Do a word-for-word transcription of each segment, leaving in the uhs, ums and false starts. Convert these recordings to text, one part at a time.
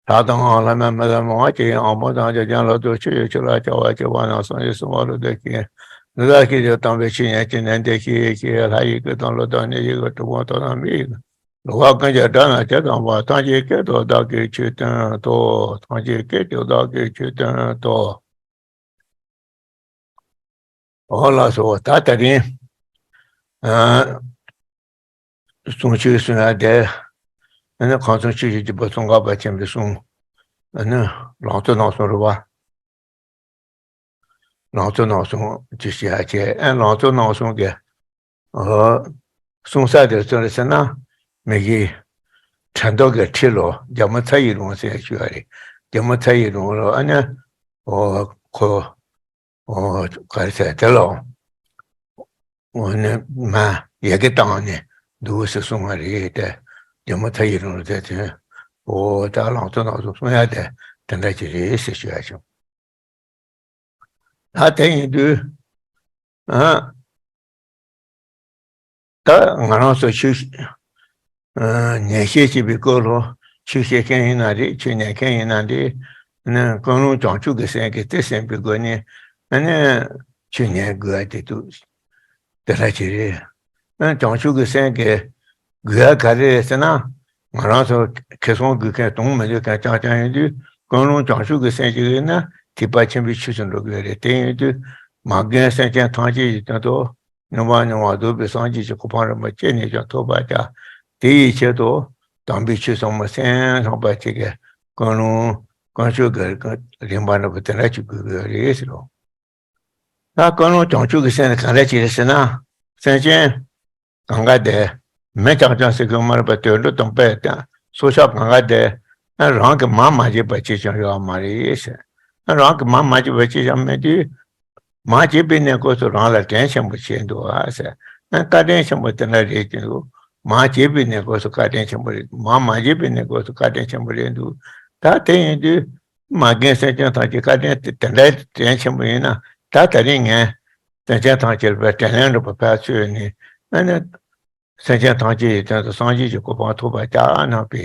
ལྷ་དང་ལྷ་མིན་མི་ལ་མང་བ་ཅི་ཡང་། དབང་པོ་ཐམས་ཅད་ཀྱང་ལོག་སྟེ། ཆོས་ཡི་ཆོས་ལ་སྐྱེ་བ་སྐྱེ་བ་རྣམས་སངས་རྒྱས་གསུངས་པ་ལོ་ཟླ་ཞིག་འདི་དག་གིས་ཀྱང་དམ་པའི་ཆོས་ཉན་ཅིང་ནན་ཏན་བྱས་ཤིང་། ལྷ་ཡི་སྐད་དང་ཀླུ་དང་གནོད་སྦྱིན་གྱི་གྲུབ་དབང་དག་དང་མི་ཡི་གླུ་བ་ཀུན་གྱི་སྒྲ་རྣམས་ཇི་ཙམ་པ། ཐམས་ཅད་སྐད་དུ་བདག་གིས་ཆོས་བསྟན་ཏོ། ཐམས་ཅད་སྐད་དུ་བདག་གིས་ཆོས་བསྟན་ཏོ། འོ་ལགས་སོ། ད་དེ་རིང་ཨ་གསུང་ཆོས་གསུང་ཡ་དེ། ཨ་ནི་ཁམས་གསུམ་ཆོས་བཞིན་གྱི་བུ་ཚོ་འགག་པ་ཆེན་པོའི་གསུང་། ཨ་ནི་ལང་ཚོ་རྣམ་གསུམ་རེད་བ། ལང་ཚོ་རྣམ་གསུམ་ཅེས་བཤད་ཡ་བྱས། ཨ་ལང་ཚོ་རྣམ་གསུམ་གྱི་ཨ་གསུང་ས་དེ་ཚོ་རེད་ཟེར་ན། མི་གི་ཁྲི་མདོ་གི་ཁྲི་ལོ་རྒྱལ་མོ་ཚ་ཡི་རོང་ཟེར་ཞུ་བ་རེད། རྒྱལ་མོ་ཚ་ཡི་རོང་ལོ། ཨ་ནི་ཨོ་ཁོ་ཨོ་ག་རེ་ཟེར་དེ་ལ་ཨོ་ནི་མ་ཡ་གི་བཏང་ནས་འདུག་ཟེར་གསུང་བ་རེད་དེ། རྒྱལ་མོ་ཚ་ཡི་རོང་ཟེར་དེ། ཨོ་ད་ལང་ཚོ་རྣམ་གསུམ་གསུང་ཡ་དེ་དེ་འདྲ་ཅིག་རེད་ཟེར་ཞུ་ཡ་བྱུང་། ད་དེ་ཡིན་དུས། ཨ། ད་ང་རང་ཚོ་ཆོས་ཨ་ཉན་བཤད་བྱེད་པའི་སྐོར་ལ། ཆོས་བཤད་མཁན་ཡིན་ན་རེད། ཆོས་ཉན་མཁན་ཡིན་ན་རེད། ཨ་ནི་ཀུན་སློང་བྱང་ཆུབ་ཀྱི་སེམས་ཀྱིས་དེ་སེམས་པའི་སྒོ་ནས། ཨ་ནི་ཆོས་ཉན་དགོས་ཡ་དེ་འདུག་དེ་འདྲ་ཅིག་རེད། ཨ་བྱང་ཆུབ་ཀྱི་སེམས་ཀྱི་དགོས་ཡ་ག་རེ་རེད་ཟེར་ན། ང་རང་ཚོ་ཁེ་བཟང་དགོས་མཁན་དང་མི་དགོས་མཁན་རྐྱང་རྐྱང་ཡིན་དུས། ཀུན་སློང་བྱང་ཆུབ་ཀྱི་སེམས་ཅིག་ཡིན་ན་ཐེག་པ་ཆེན་པོའི་ཆོས་སུ་འགྲོ་དགོས་རེད། དེ་ཡིན་དུས་མ་རྒན་སེམས་ཅན་ཐམས་ཅད་ཀྱི་དོན་དུ་མྱུར་བ་མྱུར་བར་བཟློག་པའི་སངས་རྒྱས་ཀྱི་གོ་འཕང་རིན་པོ་ཆེ་ནས་ཀྱང་ཐོབ་པར་བྱ། དེ་ཡི་ཆེད་དུ་དམ་པའི་ཆོས་ཟབ་མོ་སེམས་ལྷག་པ་ཅིག་གི་ཀུན་སློང་ཀུན་སྤྱོད་ཀྱི་རིམ་པ་འདྲ་པོ་དེ་འདྲ་ཅིག་དགོས་ཀྱི་རེད་ཟེར་རོ། ད་ཀུན་སློང་བྱང་ཆུབ་ཀྱི་སེམས་ནི་གང་འདྲ་ཅིག་རེད་ཟེར་ན། སེམས་ཅན་གང་ག་དེ། མི་རྐྱང་རྐྱང་ཟེར་གྱི་མ་རེད་པ། དུད་འགྲོ་དང་དཔེ་དང་སྲོག་ཆགས་གང་ག་དེ། རང་གི་མ་མ་བྱས་པ་ཅིས་ཀྱང་ཡོད་མ་རེད་ཟེར། རང་གི་མ་མ་བྱས་པ་ཅིས་ཀྱང་མེད་དུས། མ་བྱས་པའི་གནས་སྐབས་སུ་རང་ལ་དྲིན་ཆེན་པོ་བྱས་འདུག་ཨ་ཟེར། བཀའ་དྲིན་ཆེན་པོ་དེ་འདྲ་རེད་ཀྱི་འདུག་མ་བྱས་པའི་གནས་སྐབས་སུ་བཀའ་དྲིན་ཆེན་པོ་རེད། མ་མ་བྱས་པའི་གནས་སྐབས་སུ་བཀའ་དྲིན་ཆེན་པོ་རེད་འདུག་ད་དེ་ཡིན་དུས། མ་རྒན་སེམས་ཅན་ཐམས་ཅད་བཀའ་དྲིན་དེ་དེ་འདྲའི་དྲིན་ཆེན་པོ་ཡིན་ན། ད་དེ་རིང་ངས་སེམས་ཅན་ཐམས་ཅད་ལ་དྲིན་ལན་འགྲུབ་པ་ཕར་ཚུར་ནས། ཨ་ནི་སེམས་ཅན་ཐམས་ཅད་ཡི་དོན་དུ་སངས་རྒྱས་ཀྱི་གོ་འཕང་ཐོབ་པར་བྱ་གནང་བའི་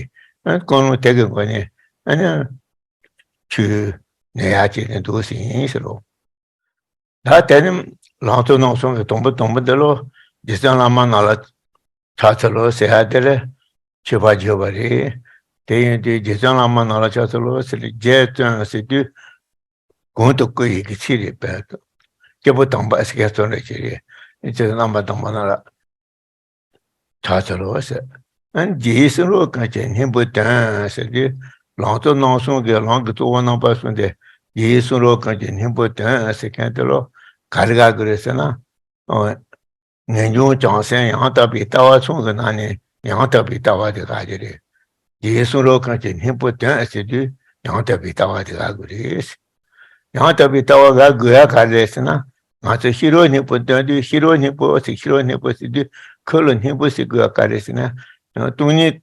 ཀུན་སློང་དེ་གི་སྒོ་ནས། ཨ་ནི་ཆོས་ཉན་ཡ་བྱས་ནས་འདུག་ཟིན་ཡིན་ཟེར་རོ། ད་དེ་ནི་ལང་ཚོ་རྣམ་གསུམ་གྱི་དང་པོ་དང་པོ་འདི་ལོ་རྗེ་བཙུན་བླ་མ་ནང་ལ་ཕྱག་འཚལ་ལོ་ཟེར་ཡ་དེ་ལ་མཆོད་པ་བརྗོད་པ་རེད། དེ་ཡིན་དུས་རྗེ་བཙུན་བླ་མ་ནང་ལ་ཕྱག་འཚལ་ལོ་ཟེར་ཏེ། རྗེ་བཙུན་ཟེར་དུས་གོང་དུ་བཀུར་ཡི་གི་ཚིག་རེད་པས། སྐྱེས་བུ་དམ་པ་ཟེར་མཁན་ཚོ་འདྲ་ཅིག་རེད། རྗེ་བཙུན་བླ་མ་དམ་པ་ནང་ལ་ཕྱག་འཚལ་ལོ་ཟེར། ཨ་ནི་རྗེ་ཡི་གསུང་རབ་ཀུན་གྱི་སྙིང་པོ་སྟོན་ཟེར་དུས། ལང་ཚོ་རྣམ་གསུམ་གྱི་ལམ་གྱི་གཙོ་བོ་རྣམ་པ་གསུམ་དེ། རྗེ་ཡི་གསུང་རབ་ཀུན་གྱི་སྙིང་པོ་སྟོན་ཟེར་མཁན་དེ་ལོ་ག་རེ་དགའ་གི་རེད་ཟེར་ན། ཨོ། ངེས་འབྱུང་བྱང་སེམས་ཡང་དག་པའི་ལྟ་བ་གསུམ་གྱི་ནང་ནས་ཡང་དག་པའི་ལྟ་བ་དེ་དགའ་གི་རེད། རྗེ་ཡི་གསུང་རབ་ཀུན་གྱི་སྙིང་པོ་སྟོན་ཟེར་དུས་ཡང་དག་པའི་ལྟ་བ་དེ་དགའ་གི་རེད། ཡང་དག་པའི་ལྟ་བ་དགའ་དགོས་ཡ་ག་རེ་རེད་ཟེར་ན། ང་ཚོས་ཤེས་རབ་སྙིང་པོ་སྟོན་དུས། ཤེས་རབ་སྙིང་པོ་ཟེར། ཤེས་རབ་སྙིང་པོ་ཟེར་དུས་ཁོ་ལ་སྙིང་པོ་ཟེར་དགོས་ཡ་ག་རེ་ཟེར་ན། སྟོང་ཉིད་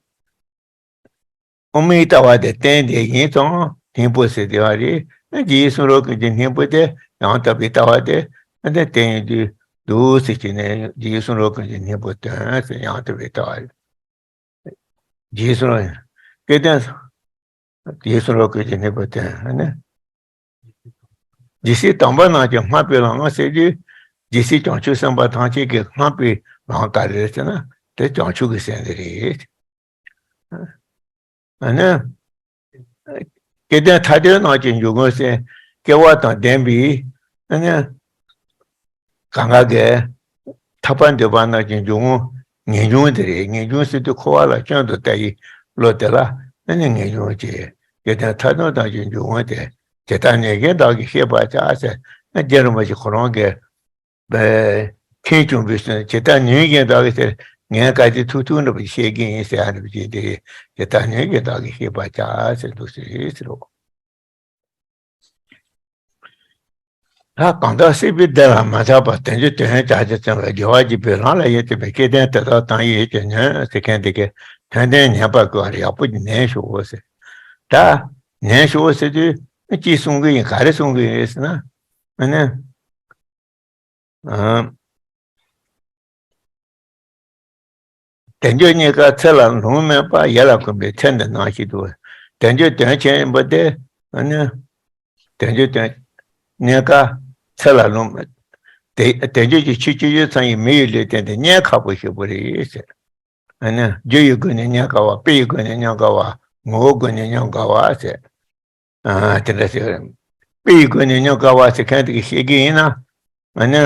དབུ་མའི་ལྟ་བ་དེ་གཏན་དེ་ཡིན་ཙང་སྙིང་པོ་ཟེར་དེ་བ་རེད། རྗེ་ཡི་གསུང་རབ་ཀུན་གྱི་སྙིང་པོ་དེ་ཡང་དག་པའི་ལྟ་བ་དེ་དེ་གཏན་ཡིན་དུས་འདུག་ཟེར་གྱི་ནས། རྗེ་ཡི་གསུང་རབ་ཀུན་གྱི་སྙིང་པོ་སྟོན་ཟེར། ཡང་དག་པའི་ལྟ་བ་རེད། རྗེ་ཡི་གསུང་རབ་སྐལ་ལྡན། རྗེ་ཡི་གསུང་རབ་ཀུན་གྱི་སྙིང་པོ་སྟོན་ནས། ཇི་སྲིད་དམ་པ་རྣམས་ཀྱིས་བསྔགས་པའི་ལམ་ཟེར་དུས། ཇི་སྲིད་བྱང་ཆུབ་སེམས་དཔའ་ཐམས་ཅད་ཀྱིས་བསྔགས་པའི་ལམ་ག་རེ་རེད་ཟེར་ན། དེ་བྱང་ཆུབ་ཀྱི་སེམས་དེ་རེད། ཨ་ནི། སྐལ་ལྡན་ཐར་འདོད་རྣམས་ཀྱི་འབྱུང་ཁུངས་ཟེར། སྐལ་བ་དང་ལྡན་པའི། ཨ་ནི། གང་ག་གི་ཐར་པ་འདོད་པ་རྣམས་ཀྱི་འབྱུང་ཁུངས་ངེས་འབྱུང་དེ་རེད། ངེས་འབྱུང་ཟེར་དུས་འཁོར་བ་ལ་སྐྱོན་དུ་ལྟ་ཡི་བློ་དེ་ལ་ཨ་ནི་ངེས་འབྱུང་ཅེས། སྐལ་ལྡན་ཐར་འདོད་རྣམས་ཀྱི་འབྱུང་ཁུངས་དེ། ཇི་ལྟར་ཉན་མཁན་བདག་གིས་ཤེས་པར་བྱ་ཟེར། ཨ་རྗེ་རིན་པོ་ཆེ་ཁོ་རང་གིས། མཁན་བྱུང་བའི་ཚུལ། ཇི་ལྟར་ཉན་མཁན་བདག་གིས་ཟེར། ངས་ག་དེ་ཐུག་ཐུག་འདྲ་པོ་བཤད་ཀྱི་ཡིན་ཟེར་ཡ་འདྲ་པོ་བྱས་ཏེ། ཇི་ལྟར་ཉན་མཁན་བདག་གིས་ཤེས་པར་བྱ་ཟེར་འདུག་ཟེར་ཟེར་རོ། ད་གང་དག་སྲིད་པའི་བདེ་ལ་མ་ཆགས་པ། དལ་འབྱོར་དོན་ཡོད་བྱ་བྱེད་ཚེ་ལ། རྒྱལ་བ་དགྱེས་པའི་ལམ་ལ་ཡིད་ཆེས་པའི། སྐལ་ལྡན་དེ་དག་དང་ཡིད་ཀྱིས་ཉོན་ཟེར་མཁན་དེ་གའི་དོན་དེ་ཉན་པར་བསྐུལ་བ་རེད། ཡག་པོ་ཉན་ཤོག་ཟེར། ད་ཉན་ཤོག་ཟེར་དུས་ཅི་གསུང་གི་ཡིན། ག་རེ་གསུང་གི་ཡིན་ཟེར་ན། ཨ་ནི། ཨ། དལ་འབྱོར་རྙེད་དཀའ་ཚེ་ལ་ལོང་མེད་པ། ཡིད་ལ་གོམས་པའི་ཚེ་འདི་ནང་བཞིན་དུ། དལ་འབྱོར་དོན་ཆེན་པོ་དེ་ཨ་ནི་དལ་འབྱོར་དོན་གཉན་ཁ་ཚེ་ལ་ལོངས། དལ་དལ་འབྱོར་གྱི་ཆོས་སྤྱོད་ཡུལ་ཚང་བའི་མི་ཡི་ལུས་རྟེན་དེ་གཉན་ཁག་པོ་ཞེ་པོ་རེད་ཟེར། ཨ་ནི་རྒྱུ་ཡི་སྒོ་ནས་གཉན་ཁ་བ། དཔེ་ཡི་སྒོ་ནས་གཉན་ཁ་བ། ངོ་བོའི་སྒོ་ནས་གཉན་ཁ་བ་ཟེར། ཨ་དེ་འདྲ་ཟེར། དཔེ་ཡི་སྒོ་ནས་གཉན་ཁ་བ་ཟེར་མཁན་དེ་གིས་བཤད་ཀྱི་ཡིན་ན། ཨ་ནི།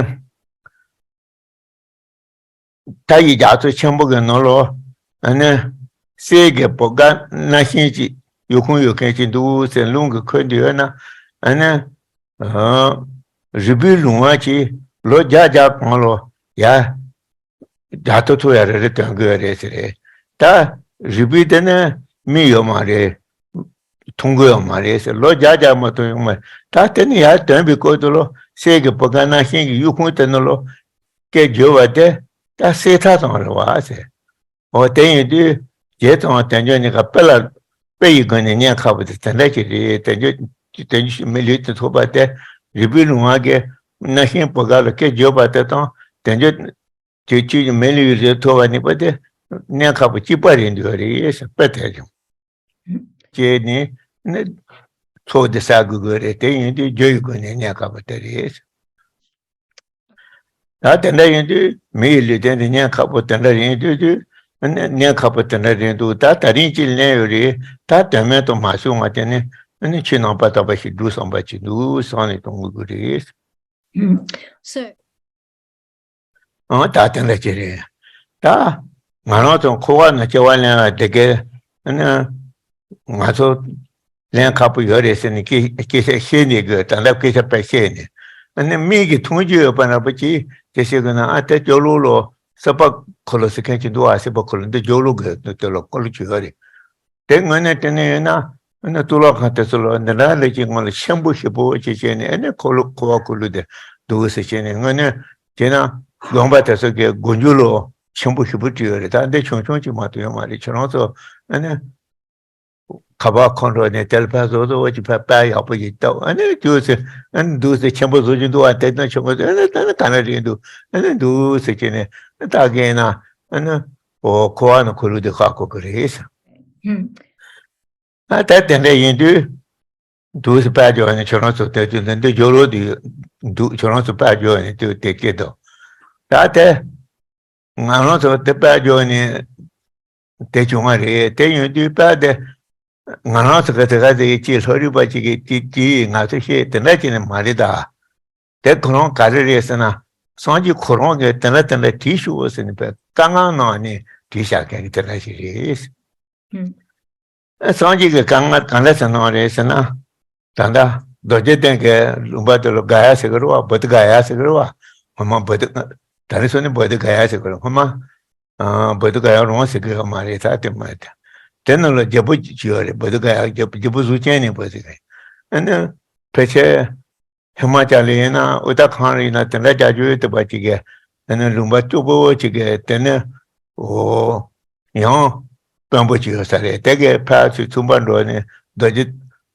མཐའ་ཡི་རྒྱ་མཚོ་ཆེན་པོ་གི་ནང་ལོགས། ཨ་ནི། གསེར་གྱི་བུ་ག་སྣ་ཤིང་ཅིག་ཡོད་ཁུངས་ཡོད་མཁན་ཅིག་འདུག་ཟེར་རླུང་གིས་ཁོལ་འདི་ཡོད་ན། ཨ་ནི། ཨ། རིལ་བུའི་ལུང་བ་ཅིག་ལོ་བརྒྱ་བརྒྱ་གང་ལོ་ཡ། རྒྱ་ཐོ་ཐོ་ཡ་རེ་རེ་དོན་དགོས་རེད་ཟེར་རེད། ད་རིལ་བུའི་དེ་ནི་མི་ཡོད་མ་རེད། མཐོང་གི་ཡོད་མ་རེད་ཟེར། ལོ་བརྒྱ་བརྒྱ་མ་མཐོང་ཡོད་མ་རེད། ད་དེ་ནི་ཡར་དོན་པའི་སྐོར་དུ་ལོ། གསེར་གྱི་བུ་ག་སྣ་ཤིང་གི་ཡོད་ཁུངས་དེ་ནི་ལོ། སྐད་བརྗོད་པ་དེ་ད་གསེར་ཐག་ཙམ་རེད་བ་ཟེར། འོ་དེ་ཡིན་དུས་རྗེ་ཙོང་དལ་འབྱོར་གཉིས་ཀ་དཔེ་ལ། དཔེ་ཡི་སྒོ་ནས་གཉན་ཁག་པོ་དེ་དེ་འདྲ་ཞིག་རེད། དལ་འབྱོར་དལ་འབྱོར་མི་ལུས་དེ་ཐོབ་པ་དེ་རིལ་བུའི་ལུང་བ་གི་སྣ་ཤིང་བུ་ག་ལ་སྐད་བརྗོད་པ་དེ་དང་དལ་འབྱོར། དེ་ཆོས་ཀྱི་མི་ལུས་རེ་ཐོབ་པ་ནི་པ་དེ་གཉན་ཁག་པོ་གཅིག་པ་རེད་འདུག་རེད་ཟེར། དཔེ་དེ་བྱུང་། ཅེས་ནི་ནི་ཚོགས་འདི་བསགས་དགོས་དགོས་རེད། དེ་ཡིན་དུས་རྒྱུ་ཡི་སྒོ་ནས་གཉན་ཁག་པོ་དེ་རེད། ད་དེ་འདྲ་ཡིན་དུས་མི་ཡི་ལུས་རྟེན་དེ་གཉན་ཁག་པོ་དེ་འདྲ་ཡིན་དུས་དུས་ནི་གཉན་ཁག་པོ་དེ་འདྲ་རེད་འདུག་ད་ད་རིང་ཅིག་གླེང་ཡོད་རེད། ད་དོན་མེད་དུ་མ་བཟུང་བ་དེ་ནི་ནི་ཆོས་ནང་པ་དག་པ་ཞིག་འདུག་བསམ་པ་ཅིག་འདུག་བསམ་ནས་གཏོང་དགོས་ཀྱི་རེད། ཨང་། ད་དེ་འདྲ་ཅིག་རེད། ད་ང་རང་ཚོ་འཁོར་བ་ནང་སྐྱེ་བ་ལེན་ཡ་དེ་གའི་ནི་ང་ཚོ་ལེན་ཁག་པོ་ཡོད་རེད་ཟེར་ནས་སྐད་སྐད་ཆ་བཤད་ནས་དགོས། ད་ལྟ་སྐད་ཆ་དཔེ་བཤད་ནས། ཨ་ནི་མིག་གིས་མཐོང་རྒྱུ་ཡོད་པ་འདྲ་པོ་ཅིག་དེ་བཤད་དགོས་ན། ཨ་དེ་སྐྱོ་ལོ་ལོ་སྲིད་པ་འཁོར་ལོ་ཟེར་མཁན་ཅིག་འདུག་ཨ། སྲིད་པ་འཁོར་ལོ་འདི་སྐྱོ་ལོ་དགོས་འདུག་དེ་ལ་འཁོར་ལོ་ཅིག་ཡོད་རེད། དེ་དངོས་གནས་དྲང་གནས་ཡིན་ན། ཨ་ནི་གཙུག་ལག་ཁང་དེ་ཚོ་ལ་འདི་འདྲ་ལས་ཀྱི་སྔོན་ལ་ཆེན་པོ་ཞེ་པོ་ཅིག་བྱས་ནས། ཨ་ནི་འཁོར་ལོ་འཁོར་བ་འཁོར་ལོ་དེ་འདུག་ཟེར་བྱས་ནས། དངོས་གནས་བྱས་ན་དགོན་པ་དེ་ཚོ་གི་དགོན་མཇུག་ལོ་ཆེན་པོ་ཞེ་པོ་བྲིས་ཡོད་རེད། ད་འདི་ཆུང་ཆུང་ཅིག་མ་གཏོགས་ཡོད་མ་རེད། ཁྱེད་རང་ཚོ་ཨ་ནི་ཁ་པར་ཁོང་ཁྲོ་ནས་དེ་ལ་ཕར་བཟོ་བཟོ་བ་ཅིག་ཕར་དཔེ་ཡག་པོ་ཞིག་བཏབ། ཨ་ནི་འདུག་ཟེར། ཨ་ནི་འདུག་ཟེར། ཆེན་པོ་བཟོ་རྒྱུ་འདུག་བ། དེ་དང་ཆུང་ངུ་ཟེར། ཨ་ནི་ད་ནི་ག་འདྲ་རེད་འདུག་ཨ་ནི་འདུག་ཟེར་བྱས་ནས་ད་གིན་ན། ཨ་ནི་འོ་འཁོར་བ་ནི་འཁོར་ལོ་དེ་ཧ་གོ་གི་རེད་ཟེར། ཨ་ད་དེ་འདྲ་ཡིན་དུས། འདུག་སེ་དཔལ་འབྱོར་ནས་ཁྱོད་རང་ཚོ་དེ་དུས་འདི་འདི་སྦྱོར་ལུགས་དེ་འདུག་ཁྱོད་རང་ཚོ་དཔལ་འབྱོར་ནས་དུས་དེ་སྐྱེ་དོ། ད་དེ་ང་རང་ཚོ་དེ་དཔལ་འབྱོར་ནས་དེ་བྱུང་བ་རེད། དེ་ཡིན་དུས་དཔལ་དེ་ང་རང་ཚོ་ག་དེ་ག་དེ་ཅིག་ལྷ་རིས་པ་ཅིག་གིས་དེ་དེ་ང་ཚོ་ཤེས་དེ་འདྲ་ཅིག་ནི་མ་རེད་ད། དེ་ཁོ་རང་ག་རེ་རེད་ཟེར་ན། སངས་རྒྱས་ཁོ་རང་གིས་དེ་འདྲ་དེ་འདྲ་བྲིས་ཤོག་ཟེར་ནས་དཔེ་བཀའ་མངགས་གནང་ནས་བྲིས་བཞག་མཁན་གྱི་དེ་འདྲ་ཞིག་རེད། སངས་རྒྱས་ཀྱིས་བཀའ་མངགས་གང་འདྲ་ཟེར་གནང་རེད་ཟེར་ན། ད་ལྟ་རྡོ་རྗེ་གདན་གྱི་ལུང་པ་དེ་ལ་ག་ཡ་ཟེར་གི་རེད་བ། བོ་དྷི་ག་ཡ་ཟེར་གི་རེད་བ། སྔོན་མ་བོ་དྷི། ད་རེས་སོ་ནི་བོ་དྷི་ག་ཡ་ཟེར་གི་རེད། སྔོན་མ་ཨ་བོ་དྷི་ག་ཡ་རང་ཟེར་གི་ཡོད་མ་རེད། ད་དེ་མ་རེད། དེ་ནང་ལ་རྒྱལ་པོ་ཅིག་ཡོད་རེད། བོ་དྷི་ག་ཡ་རྒྱལ་པོ་རྒྱལ་པོ་གཟུགས་ཅན་ནི་བོ་ཟེར་གི་རེད། ཨ་ནི་ཕལ་ཆེར་ཧི་མ་ཅལ་ལ་ཡིན་ན་ཨུ་ཏ་ཁཱན་ལ་ཡིན་ན་དེ་འདྲ་རྒྱ་ཇུ་ཡོད་དེ་བ་ཅིག་གི། དེ་ནི་ལུང་པ་སྐྱོ་པོ་ཅིག་གི། དེ་ནི་འོ་ཡང་དཔོན་པོ་ཅིག་ཡོད་ས་རེད། དེ་གི་ཕར་ཚུར་ཚོང་པ་འགྲོ་ནས་རྡོ་རྗེ་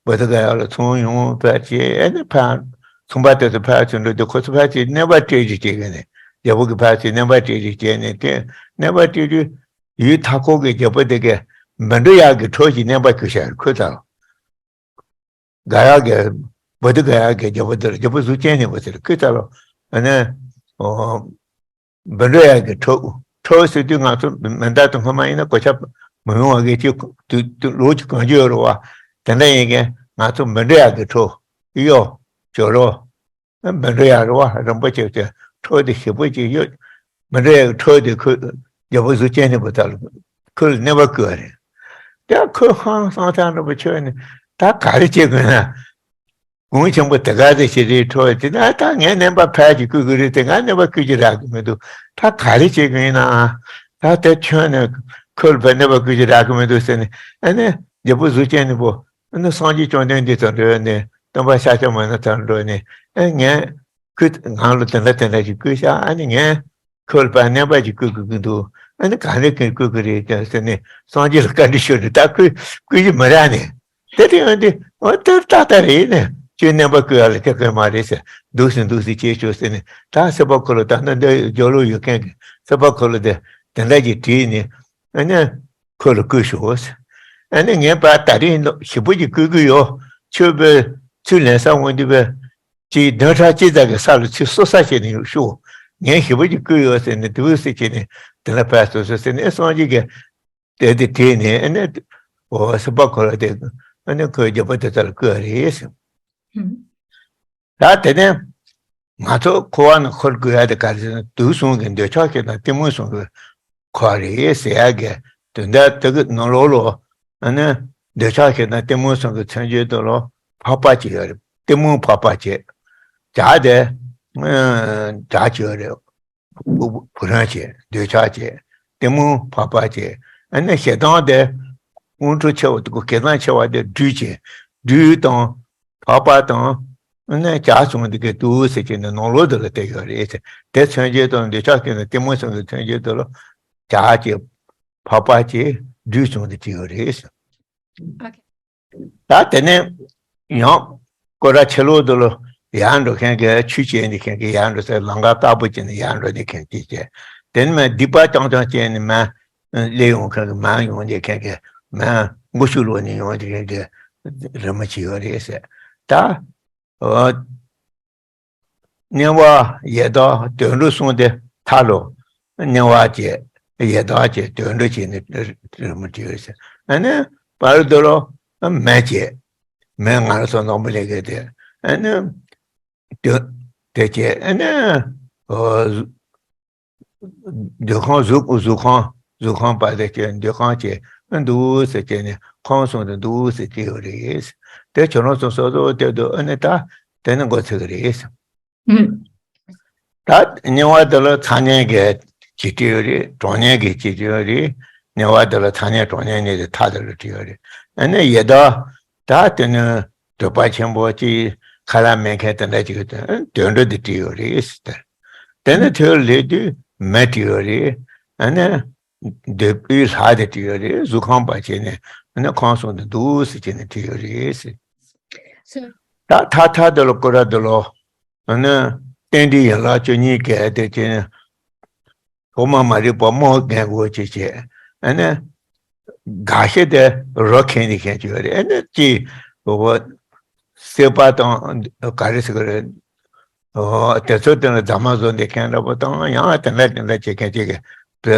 བོ་དྷི་ག་ཡ་ལ་ཚོང་ཡོང་ཕར་བྱས། ཨ་ནི་ཕར་ཚོང་པ་དེ་ཚོ་ཕར་ཚུར་འགྲོ་དུས་ཁོ་ཚོ་ཕར་ཚུར་གནོད་པ་སྤྲད་རྒྱུ་བྱེད་གི་ནས། རྒྱལ་པོ་གི་ཕར་ཚུར་གནོད་པ་སྤྲད་རྒྱུ་བྱས་ནས། དེ་གནོད་པ་སྤྲད་དུས་ཡུལ་མཐའ་འཁོར་གྱི་རྒྱལ་པོ་དེ་གི་བཻ་ཌཱུརྱ་གི་ཁྲོ་ཞིག་གནོད་པ་བསྐུལ་བཞག་ཁོ་ཚོ་ལ། ག་ཡ་གི་བོ་དྷི་ག་ཡ་གི་རྒྱལ་པོ་དེ་ལ་རྒྱལ་པོ་གཟུགས་ཅན་ནི་བོ་ཟེར་ཁོ་ཚོ་ལ། ཨ་ནི་འོ་བཻ་ཌཱུརྱ་གི་ཁྲོ། ཁྲོ་ཟེར་དུས་ང་ཚོ་མི་འདའ་དུ་སྔོན་མ་ཡིན་ན་གོ་ཆ་མི་ཡོང་བ་གི་ཅིག་དུ་དུ་ལོ་ཅིག་གང་ཅི་ཡོད་རེད་བ། དེ་འདྲ་ཡིན་གི་ང་ཚོ་བཻ་ཌཱུརྱ་གི་ཁྲོ་གཡོ་ཇོ་རོ། བཻ་ཌཱུརྱ་རེད་བ། རིན་པོ་ཆེ་ཚོས་ཁྲོ་དེ་ཞེ་པོ་ཅིག་ཡོད། བཻ་ཌཱུརྱ་གི་ཁྲོ་དེ་ཁོས་རྒྱལ་པོ་གཟུགས་ཅན་ནི་བོ་ད་ལ་ཁོ་ལ་གནོད་པ་བསྐུལ་བ་རེད། ད་ཁོས་ཧང་སང་ཐང་འདྲ་པོ་ཆོད་ནས་ད་ག་རེ་བྱེད་དགོས་ན། གོང་ཆེན་པོ་དེ་ག་དེ་ཞེ་རེ་ཁྲོ་དེ་ད་ད་ངས་གནོད་པ་ཕལ་ཅིག་བསྐུལ་གི་རེད་དེ། ང་གནོད་པ་བསྐུལ་གྱི་རག་གི་མི་འདུག་ད་ག་རེ་བྱེད་དགོས་ཡིན་ན། ད་དེ་ཁྱོད་ནས་ཁོ་ལ་ཕར་གནོད་པ་བསྐུལ་གྱི་རག་གི་མི་འདུག་ཟེར་ནས། ཨ་ནི་རྒྱལ་པོ་གཟུགས་ཅན་ནི་བོ། ཨ་ནི་སངས་རྒྱས་བཅོམ་ལྡན་འདས་ཚོ་འགྲོ་ནས་སྟོན་པ་ཤཱཀྱ་མུ་ནེ་ཚོ་འགྲོ་ནས། ཨ་ངས་ཁོས་ང་ལ་དེ་འདྲ་དེ་འདྲ་ཞིག་བསྐུལ་ཤག་ཨ་ནི་ངས་ཁོ་ལ་ཕར་གནོད་པ་ཞིག་བསྐུལ་དགོས་ཀྱི་འདུག་ཨ་ནི་ག་རེ་གིས་བསྐུལ་གི་རེད་ཟེར་ནས་སངས་རྒྱས་ལ་བཀའ་འདྲི་ཞུས་ནས། ད་ཁོས་བསྐུལ་གྱི་མི་རག་ནས། དེ་དེ་ཡོང་དུས་འོ་དེ་ཏག་ཏག་རེད་ནས། ཁྱོད་གནོད་པ་བསྐུལ་ཡ་ལ་ཐེ་གི་མ་རེད་ཟེར། འདུག་སེ་འདུག་སེ་བྱེད་ཤོག་ཟེར་ནས། ད་སྲིད་པ་འཁོར་ལོ་ད་ནི་འདི་སྦྱོར་ལུགས་ཡོད་མཁན་གྱི་སྲིད་པ་འཁོར་ལོ་དེ་དེ་འདྲ་ཅིག་བྲིས་ནས། ཨ་ནི་ཁོ་ལ་བསྐུལ་ཤོག་ཟེར། ཨ་ནི་ངས་པ་ད་རིང་ཞིབ་པོ་ཅིག་བསྐུལ་གི་ཡོད། ཁྱོད་པའི་ཚུར་ལེན་ས་འོང་དུས་པའི་ཅིག་བདུན་ཕྲག་གཅིག་ཙམ་གྱི་ས་ལ་ཚུར་གསོལ་ས་བྱས་ནས་ཤོག། ངས་ཞིབ་པོ་ཅིག་བསྐུལ་ཡོད་ཟེར་ནས་འདུག་ཟེར་བྱས་ནས་དེ་ལ་ཕར་སོ་སོ་ཟེར་ནས་སངས་རྒྱས་ཀྱིས་དེ་དེ་དྲིས་ནས། ཨ་ནི་འོ་སེམས་དཔའ་འཁོར་ལོ་དེ་ཨ་ནི་ཁོའི་རྒྱལ་པོ་དེ་ཚོ་ལ་བསྐུལ་བ་རེད་ཟེར། ད་དེ་ནས་ང་ཚོ་འཁོར་བ་ནས་འཁོར་དགོས་ཡ་དེ་ག་རེ་ཟེར་ན། དུག་གསུམ་གྱི་འདོད་ཆགས་ཞེ་སྡང་གཏི་མུག་གསུམ་གྱིས་འཁོར་བ་རེད་ཟེར་ཡ་གི་དོན་དག་དེ་གི་ནང་ལོགས་ལ། ཨ་ནི་འདོད་ཆགས་ཞེ་སྡང་གཏི་མུག་གསུམ་གྱི་མཚོན་བྱེད་དུ་ལ་འཕགས་པ་ཅིག་ཡོད་རེད། གཏི་མུག་འཕགས་པ་ཅིག། བྱ་དེ་བྱ་ཅིག་ཡོད་རེད། བུ་རམ་བྱེད། འདོད་ཆགས་བྱེད། གཏི་མུག་འཕགས་པ་བྱེད། ཨ་ནི་ཞེ་སྡང་དེ་དངོས་གྲུབ་ཆེ་བ་དེ་གོ་གེ་སང་ཆེ་བ་དེ་སྦྲུལ་བྱེད། སྦྲུལ་དང་འཕགས་པ་དང་ཨ་ནི་བྱ་གསུམ་དེ་གི་འདུག་ཟེར་གྱི་ནི་ནང་ལོགས་དེ་ལ་བསྡད་ཡོད་རེད་ཟེར། དེ་མཚོན་བྱེད་དང་འདོད་ཆགས་ཀྱི་ནི་གཏི་མུག་གསུམ་གྱི་མཚོན་བྱེད་དེ་ལ་བྱ་བྱེད། འཕགས་པ་བྱེད། སྦྲུལ་གསུམ་དེ་བྲིས་ཡོད་རེད་ཟེར། ད་དེ་ནས་ཡང་སྐོར་ར་ཕྱི་ལོགས་དུ་ལོ་ཡར་འགྲོ་མཁན་གྱི་ཆུ་སྐྱེལ་ནས་མཁན་གྱི་ཡར་འགྲོ་ས་ལམ་ཁ་དཀར་པོ་བྱས་ནས་ཡར་འགྲོ་ནས་མཁན་གྱི་བྱས། དེ་ནས་མ་སྡིག་པ་རྐྱང་རྐྱང་བྱས་ནས་མ་སླེབས་ཡོང་མཁན་གྱི་མ་ཡོང་ནས་མཁན་གྱི་མ་མགོ་ཤུ་ལོག་ནས་ཡོང་ནས་མཁན་གྱི་རི་མོ་བྱས་ཡོད་རེད་ཟེར། ད་དམྱལ་བ་ཡི་དྭགས་དུད་འགྲོ་གསུམ་དེ་མཐའ་ལོ། དམྱལ་བ་བྱས། ཡི་དྭགས་བྱས། དུད་འགྲོ་བྱས་ནས་རི་མོ་བྲིས་ཡོད་ཟེར། ཨ་ནི་བར་དུ་ལོ་མེ་བྱས། མེ་ང་རང་ཚོ་ནོར་བུ་ལས་སྐྱེས་དེ། ཨ་ནི་དུད་དེ་བྱས། ཨ་ནི་འདོད་ཁམས་གཟུགས་གཟུགས་ཁམས་གཟུགས་ཁམས་པ་དེ་བྱས། འདོད་ཁམས་བྱས་འདུག་ཟེར་བྱས་ནས་ཁམས་གསུམ་དུ་འདུག་ཟེར་བྲིས་ཡོད་རེད། དེ་ཁྱོད་རང་ཚོ་སོ་སོ་དེ་དུ་ཨ་ནི་ད་དེ་ནི་མགོ་ཚོད་ཀྱི་རེད། ད་དམྱལ་བ་དེ་ལ་ཚ་དམྱལ་གྱི་ཅིག་བྲིས་ཡོད་རེད། གྲང་དམྱལ་གྱི་ཅིག་བྲིས་ཡོད་རེད། དམྱལ་བ་དེ་ལ་ཚ་དམྱལ་གྲང་དམྱལ་གཉིས་དེ་མཐའ་དེ་ལ་བྲིས་ཡོད་རེད། ཨ་ནི་ཡི་དྭགས་ད་དེ་ནི་འདོད་པ་ཆེན་པོ་ཅིག་ཁ་ལག་མེད་མཁན་དེ་འདྲ་ཅིག་གི་དོན་དུ་དེ་བྲིས་ཡོད་རེད་ཟེར། དེ་ནི་དེ་ལ་སླེབས་དུས་མེ་བྲིས་ཡོད་རེད། ཨ་ནི་འདོད་པའི་ལྷ་དེ་བྲིས་ཡོད་རེད། གཟུགས་ཁམས་པ་བྱས་ནས་ཨ་ནི་ཁམས་གསུམ་དུ་འདུག་ཟེར་བྱས་ནས་བྲིས་ཡོད་རེད་ཟེར། ད་མཐའ་མཐའ་དེ་ལ་སྐོར་ར་དེ་ལོ། ཨ་ནི་རྟེན་འབྲེལ་ཡན་ལག་བཅུ་གཉིས་ཀྱི་དེ་ཅན། ཐོག་མ་མ་རིག་པ་རྨོངས་རྒན་གོ་ཅི་བྱེད། ཨ་ནི་དགའ་ཤས་དེ་རོ་ཁེངས་ནས་ཁེངས་ཀྱི་ཡོད་རེད། ཨ་ནི་ཅི་འོ་སྲེད་པ་དང་ག་རེ་ཟེར་གི་རེད། འོ་དེ་ཚོ་དེ་ལ་རྫ་མ་བཟོ་འདི་ཁེངས་འདྲ་པོ་དང་ཡང་དེ་འདྲ་དེ་འདྲ་བྱེད་མཁན་ཅིག་གི་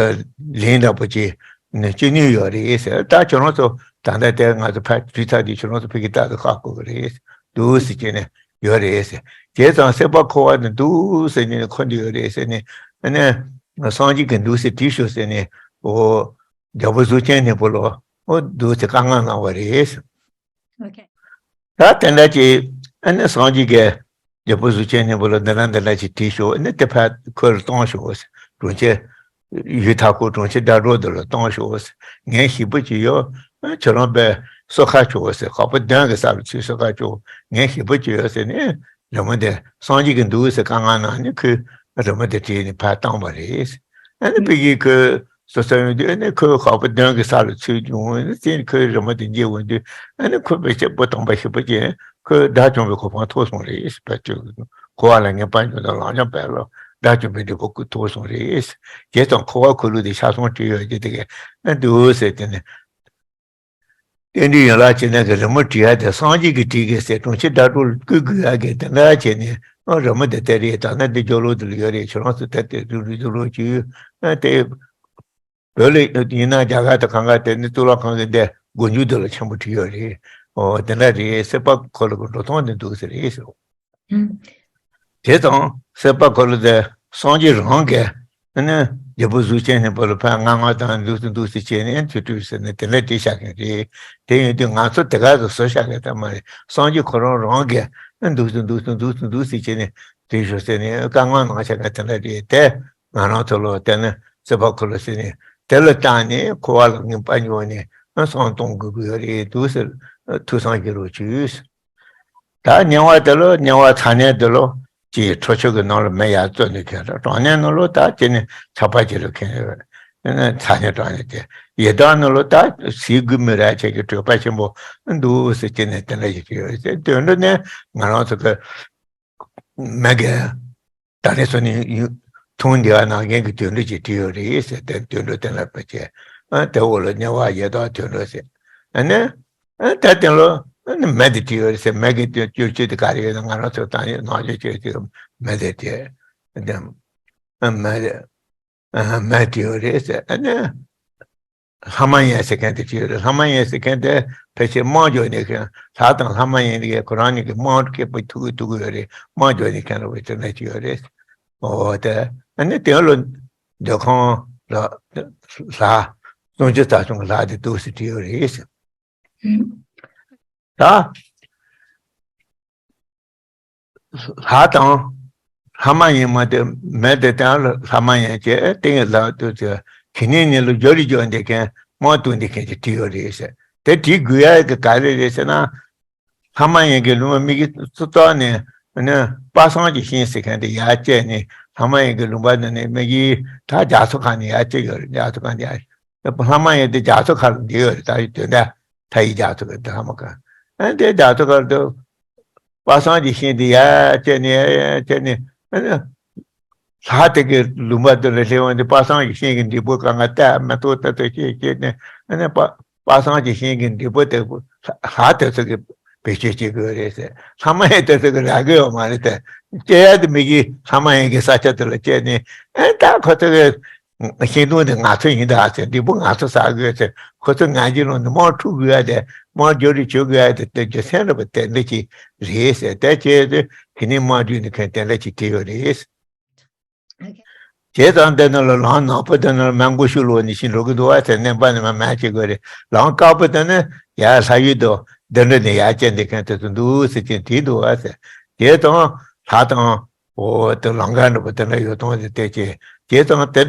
ལན་འདྲ་པོ་ཅིག་ནི་ཅི་ནུས་ཡོད་རེད་ཟེར། ད་ཁྱོད་རང་ཚོ་ད་ལྟ་དེ་ང་ཚོ་ཕར་བྲིས་ཚར་དུས་ཁྱོད་རང་ཚོ་ཕ་གི་རྟག་ཏུ་ཧ་གོ་གི་རེད་འདུག་ཟེར་གྱི་ནི་ཡོད་རེད་ཟེར། བྱས་ཙང་སྲེད་པ་འཁོར་བ་ནི་འདུག་ཟེར་ནས་འཁོར་འདི་ཡོད་རེད་ཟེར་ནས། ཨ་ནི་སངས་རྒྱས་ཀྱི་འདུག་ཟེར་བྲིས་ཤོག་ཟེར་ནས། འོ་རྒྱལ་པོ་གཟུགས་ཅན་སྙིང་པོ་ལོ། འོ་འདུག་ཟེར་བཀའ་མངགས་གནང་བ་རེད། ད་དེ་འདྲ་ཅིག་ཨ་ནི་སངས་རྒྱས་ཀྱི་རྒྱལ་པོ་གཟུགས་ཅན་སྙིང་པོ་ལོ་འདི་འདྲ་འདི་འདྲ་ཅིག་བྲིས་ཤོག། ཨ་ནི་དེ་ཕར་ཁོ་ལ་གཏོང་ཤོག་ཟེར། གྲོང་ཁྱེར་ཡུལ་མཐའ་འཁོབ་གྲོང་ཁྱེར་ཟླ་གྲོགས་འདི་ལ་གཏོང་ཤོག་ཟེར། ངས་ཞིབ་པོ་ཅིག་ཡོད། ཁྱོད་རང་པས་གསོལ་ཁ་བྱོག་ཟེར། ཁག་པོ་གདོན་གྱི་ས་ལ་ཚུར་གསོལ་ཁ་བྱོག། ངས་ཞིབ་པོ་ཅིག་ཡོད་ཟེར་ནས་རི་མོ་དེ་སངས་རྒྱས་ཀྱི་འདུག་ཟེར་བཀའ་མངགས་གནང་ནས་ཁོས་རི་མོ་དེ་བྲིས་ནས་ཕར་བཏང་བ་རེད། ཨ་ནི་ཕ་གིར་ཁོས་སོ་སོ་ཡོང་དུས་ཨ་ནི་ཁོས་ཁག་པོ་གདོན་གྱི་ས་ལ་ཚུར་བྱོན་ནས་དེ་ཁོས་རི་མོ་དེ་མཇལ་འོང་དུས་ཨ་ནི་ཁོས་དཔེ་ཆ་པོ་དང་པོ་ཞིབ་པོ་བྱས། ཁོས་དགྲ་བཅོམ་པའི་གོ་འཕང་ཐོབ་སོང་རེད། ཕར་ཚུར་འཁོར་བ་ལས་ངེས་པར་འབྱུང་དང་ལམ་སྦྱོང་སྤེལ་ལ་དགྲ་བཅོམ་པའི་འབྲས་བུ་ཐོབ་སོང་རེད། བྱས་ཙང་འཁོར་བ་འཁོར་ལུགས་དེ་ཤ་ཚ་བྲིས་ཡོད་ཀྱི་དེ་གས་ཨ་འདུག་ཟེར། དེ་ནས་རྟེན་འབྲེལ་ཡན་ལག་བཅུ་གཉིས་ཀྱི་རི་མོ་བྲིས་ཡ་དེ་སངས་རྒྱས་ཀྱིས་བྲིས་གི་ཟེར། གྲོང་ཁྱེར་ཟླ་གྲོགས་ལ་བསྐུར་དགོས་ཡ་གི་དེ་འདྲ་བྱས་ནས་ཨ་རི་མོ་དེ་དེ་རེད། ད་ནི་འདི་སྦྱོར་ཀློག་དེ་ལ་ཡོད་རེད། ཁྱོད་རང་ཚོ་དེ་དེ་རུ་རུ་སྦྱོར་ཀློག་བྱོས། ཨ་དེ་བོད་ལ་ཡིན་ན་རྒྱ་གར་དང་གང་ག་དེ་ནི་གཙུག་ལག་ཁང་གི་འདི་མགོ་མཇུག་དེ་ལ་ཆེན་པོ་བྲིས་ཡོད་རེད། ཨོ་དེ་འདྲ་རེད། སྲེད་པ་འཁོར་ལོ་གི་འགྲོ་སྟངས་དེ་འདུག་ཟེར་རེད་ཟེར། ཨུམ། དེ་དང་སྲེད་པ་འཁོར་ལོ་དེ་སངས་རྒྱས་རང་གིས་ཨ་ནི་རྒྱལ་པོ་གཟུགས་ཅན་སྙིང་པོ་ལ་ཕར་མངགས་མངགས་བཏང་འདུག་སེ་འདུག་སེ་བྱས་ནས་ཨ་ནི་ཐུགས་སྤྲུལ་ཟེར་ནས་དེ་འདྲ་བྲིས་བཞག་མཁན་རེད། དེ་ཡིན་དུས་ང་ཚོ་དེ་ག་ཚོད་བཟོས་བཞག་མཁན་ད་མ་རེད། སངས་རྒྱས་ཁོ་རང་རང་གིས་ཨ་ནི་འདུག་སེ་འདུག་སེ་འདུག་སེ་འདུག་སེ་བྱས་ནས་བྲིས་ཤོག་ཟེར་ནས་བཀའ་མངགས་གནང་བཞག་མཁན་དེ་འདྲ་རེད། དེ་ང་རང་ཚོ་ལ་དེ་ནི་སྲེད་པ་འཁོར་ལོ་ཟེར་ནས་དེ་ལ་བརྟེན་ནས་འཁོར་བ་ལ་ངེས་པར་འབྱུང་ནས་ཨ་ནི་སངས་གཏོང་དགོས་ཀྱི་ཡོད་རེད་འདུག་ཟེར། ཐུགས་བསམ་བཞེས་རོགས་བྱོས། ད་དམྱལ་བ་དེ་ལོ་དམྱལ་བ་ཚ་དམྱལ་དེ་ལོ་ཅིག་ཁྲོ་ཆུ་གི་ནང་ལ་མེ་ཡར་བཙོས་ནས་ཁྱེར་ར། གྲང་དམྱལ་ནང་ལོ་ད་ཅི་ནས་ཆགས་པ་ཅི་ལ་ཁེངས་ཡོད། ཨ་ནི་ཚ་དམྱལ་གྲང་དམྱལ་དེ། ཡི་དྭགས་ནང་ལོ་ད་ཟས་གོས་མི་རག་ཆེད་ཀྱི་གྲོད་པ་ཆེན་པོ་འདུག་སེ་ཅི་ནས་དེ་འདྲ་ཞིག་ཡོད་ཟེར། དོན་དུ་ནས་ང་རང་ཚོ་གི་མེ་གི་ད་ནས་སོ་ནི་ཐུང་འདི་བ་ནང་རྒན་གྱི་དུད་འགྲོ་ཅིག་བྲིས་ཡོད་རེད་ཟེར། དེ་དུད་འགྲོ་དེ་ལ་ཕལ་ཆེར་ཨ་དེ་འོག་ལ་དམྱལ་བ་ཡི་དྭགས་དུད་འགྲོ་ཟེར། ཨ་ནི་ཨ་ད་དེ་ལོ་ཨ་ནི་མེ་དེ་བྲིས་ཡོད་རེད་ཟེར། མེ་གི་སྤྱོད་སྤྱོད་ཚུལ་དེ་ག་རེ་ཡོད་ན། ང་རང་ཚོ་དང་ནང་ཆོས་སྤྱོད་ཚུལ་མེ་དེ་བྲིས། ཨ་ནི་ཨ་མེ་དེ་ཨ་མེ་བྲིས་ཡོད་རེད་ཟེར། ཨ་ནི། ལྷ་མ་ཡིན་ཟེར་མཁན་དེ་ཅི་ཡོད་རེད། ལྷ་མ་ཡིན་ཟེར་མཁན་དེ་ཕལ་ཆེར་དམག་རྒྱག་ནས་ཁྱོད་ལྷ་དང་ལྷ་མ་ཡིན་གྱི་ཁོ་རང་གཉིས་ཀྱི་དམག་སྐད་པོ་ཐུག་གི་ཐུག་གི་ཡོད་རེད། དམག་རྒྱག་ནས་མཁན་རེད་པ། དེ་འདྲ་ཅི་ཡོད་རེད། འོ་དེ་ཨ་ནི་དེ་ལོ་འདོད་ཁང་ལ་ལྷ་སུམ་ཅུ་རྩ་གསུམ་གྱི་ལྷ་དེ་འདུག་ཟེར་བྲིས་ཡོད་རེད། ད། ལྷ་དང་ལྷ་མ་ཡིན་མ་དེ་མེ་དེ་དང་ལྷ་མ་ཡིན་བཅས་ཏིང་ངེ་ལྷ་དུ་ཚེ་གི་ནི་ནི་ལོ་འཇོ་རི་འཇོ་འདི་མཁན་དམག་བཏུལ་འདི་མཁན་གྱི་བྲིས་ཡོད་རེད་ཟེར། དེ་བྲིས་དགོས་ཡ་གི་ག་རེ་རེད་ཟེར་ན། ལྷ་མ་ཡིན་གྱི་ལུང་པ་མི་གི་སུ་ཐོག་ནས་ནི་པ་སངས་ཀྱི་ཤིང་ཟེར་མཁན་དེ་ཡར་བཅད་ནས་ལྷ་མ་ཡིན་གྱི་ལུང་པ་ནི་ནི་མི་གི་ད་རྒྱ་མཚོ་ཁ་ནས་ཡར་བཅད་ཡོད་རེད། རྒྱ་མཚོ་ཁ་ནས་ཡར། ལྷ་མ་ཡིན་དེ་རྒྱ་མཚོ་ཁ་ལ་འདི་ཡོད་རེད། ད་ཡོད་དོན་དག་མཐའ་ཡི་རྒྱ་མཚོ་ཁ་དེ་ལྷ་མ་ཁ། ཨ་དེ་རྒྱ་མཚོ་ཁ་དུ་པ་སངས་ཀྱི་ཤིང་དེ་ཡར་བཅད་ནས་ཡར་བཅད་ནས། ཨ་ནི་ལྷ་དེ་གི་ལུང་པ་དེ་ལ་སླེབས་འོང་དུས་པ་སངས་ཀྱི་ཤིང་གི་འབྲས་བུ་གང་ག་བལྟ་མ་ཐུབ་ལྟ་ཐུབ་བྱས་བྱས་ནས། ཨ་ནི་པ་པ་སངས་ཀྱི་ཤིང་གི་འབྲས་བུ་དེ་ལྷ་དེ་ཚོ་གི་བེད་སྤྱོད་བྱེད་དགོས་རེད་ཟེར། ལྷ་མ་ཡིན་དེ་ཚོ་གི་རག་གི་ཡོད་མ་རེད་དེ། བཅད་ཡ་དེ་མི་གི་ལྷ་མ་ཡིན་གྱི་ས་ཆ་དེ་ལ་བཅད་ནས། ཨ་ད་ཁོ་ཚོ་གི་ཤིང་སྡོང་དེ་ང་ཚོ་ཡིན་ད་ཟེར། འབྲས་བུ་ང་ཚོ་ཟ་དགོས་ཟེར། ཁོ་ཚོ་ང་རྒྱལ་ལོང་ནས་དམག་འཁྲུག་དགོས་ཡ་དེ། དམག་རྒྱག་རེས་བྱེད་དགོས་ཡ་དེ་དེ་རྒྱུ་མཚན་རེད་པ། དེ་འདྲ་ཅིག་རེད་ཟེར། དེ་བྱས་ཏེ་གི་ནི་དམག་བརྒྱུད་ནས་མཁན་དེ་འདྲ་ཅིག་བྲིས་ཡོད་རེད། བྱས་ཙང་དེ་ནང་ལ་ལམ་ནག་པོ་དེ་ནང་ལ་མེ་མགོ་ཤུ་ལོ་ནས་ཤིང་འགྲོ་གི་འདུག་བ་ཟེར། གནོན་པ་ནས་མ་མེད་བྱེད་དགོས་རེད། ལམ་དཀར་པོ་དེ་ནི་ཡར་ལྷ་ཡུལ་དུ་འདི་འདྲ་ནས་ཡར་བཅད་འདི་མཁན་དེ་ཚོ་འདུག་ཟེར་གྱིན་བྲིས་འདུག་བ་ཟེར། བྱས་ཙང་ལྷ་དང་། འོ་དེ་ལམ་ཁ་འདྲ་པོ་དེ་འདྲ་ཡོད་སྟངས་དེ་བལྟས་ཀྱི། བྱས་ཙང་དེ་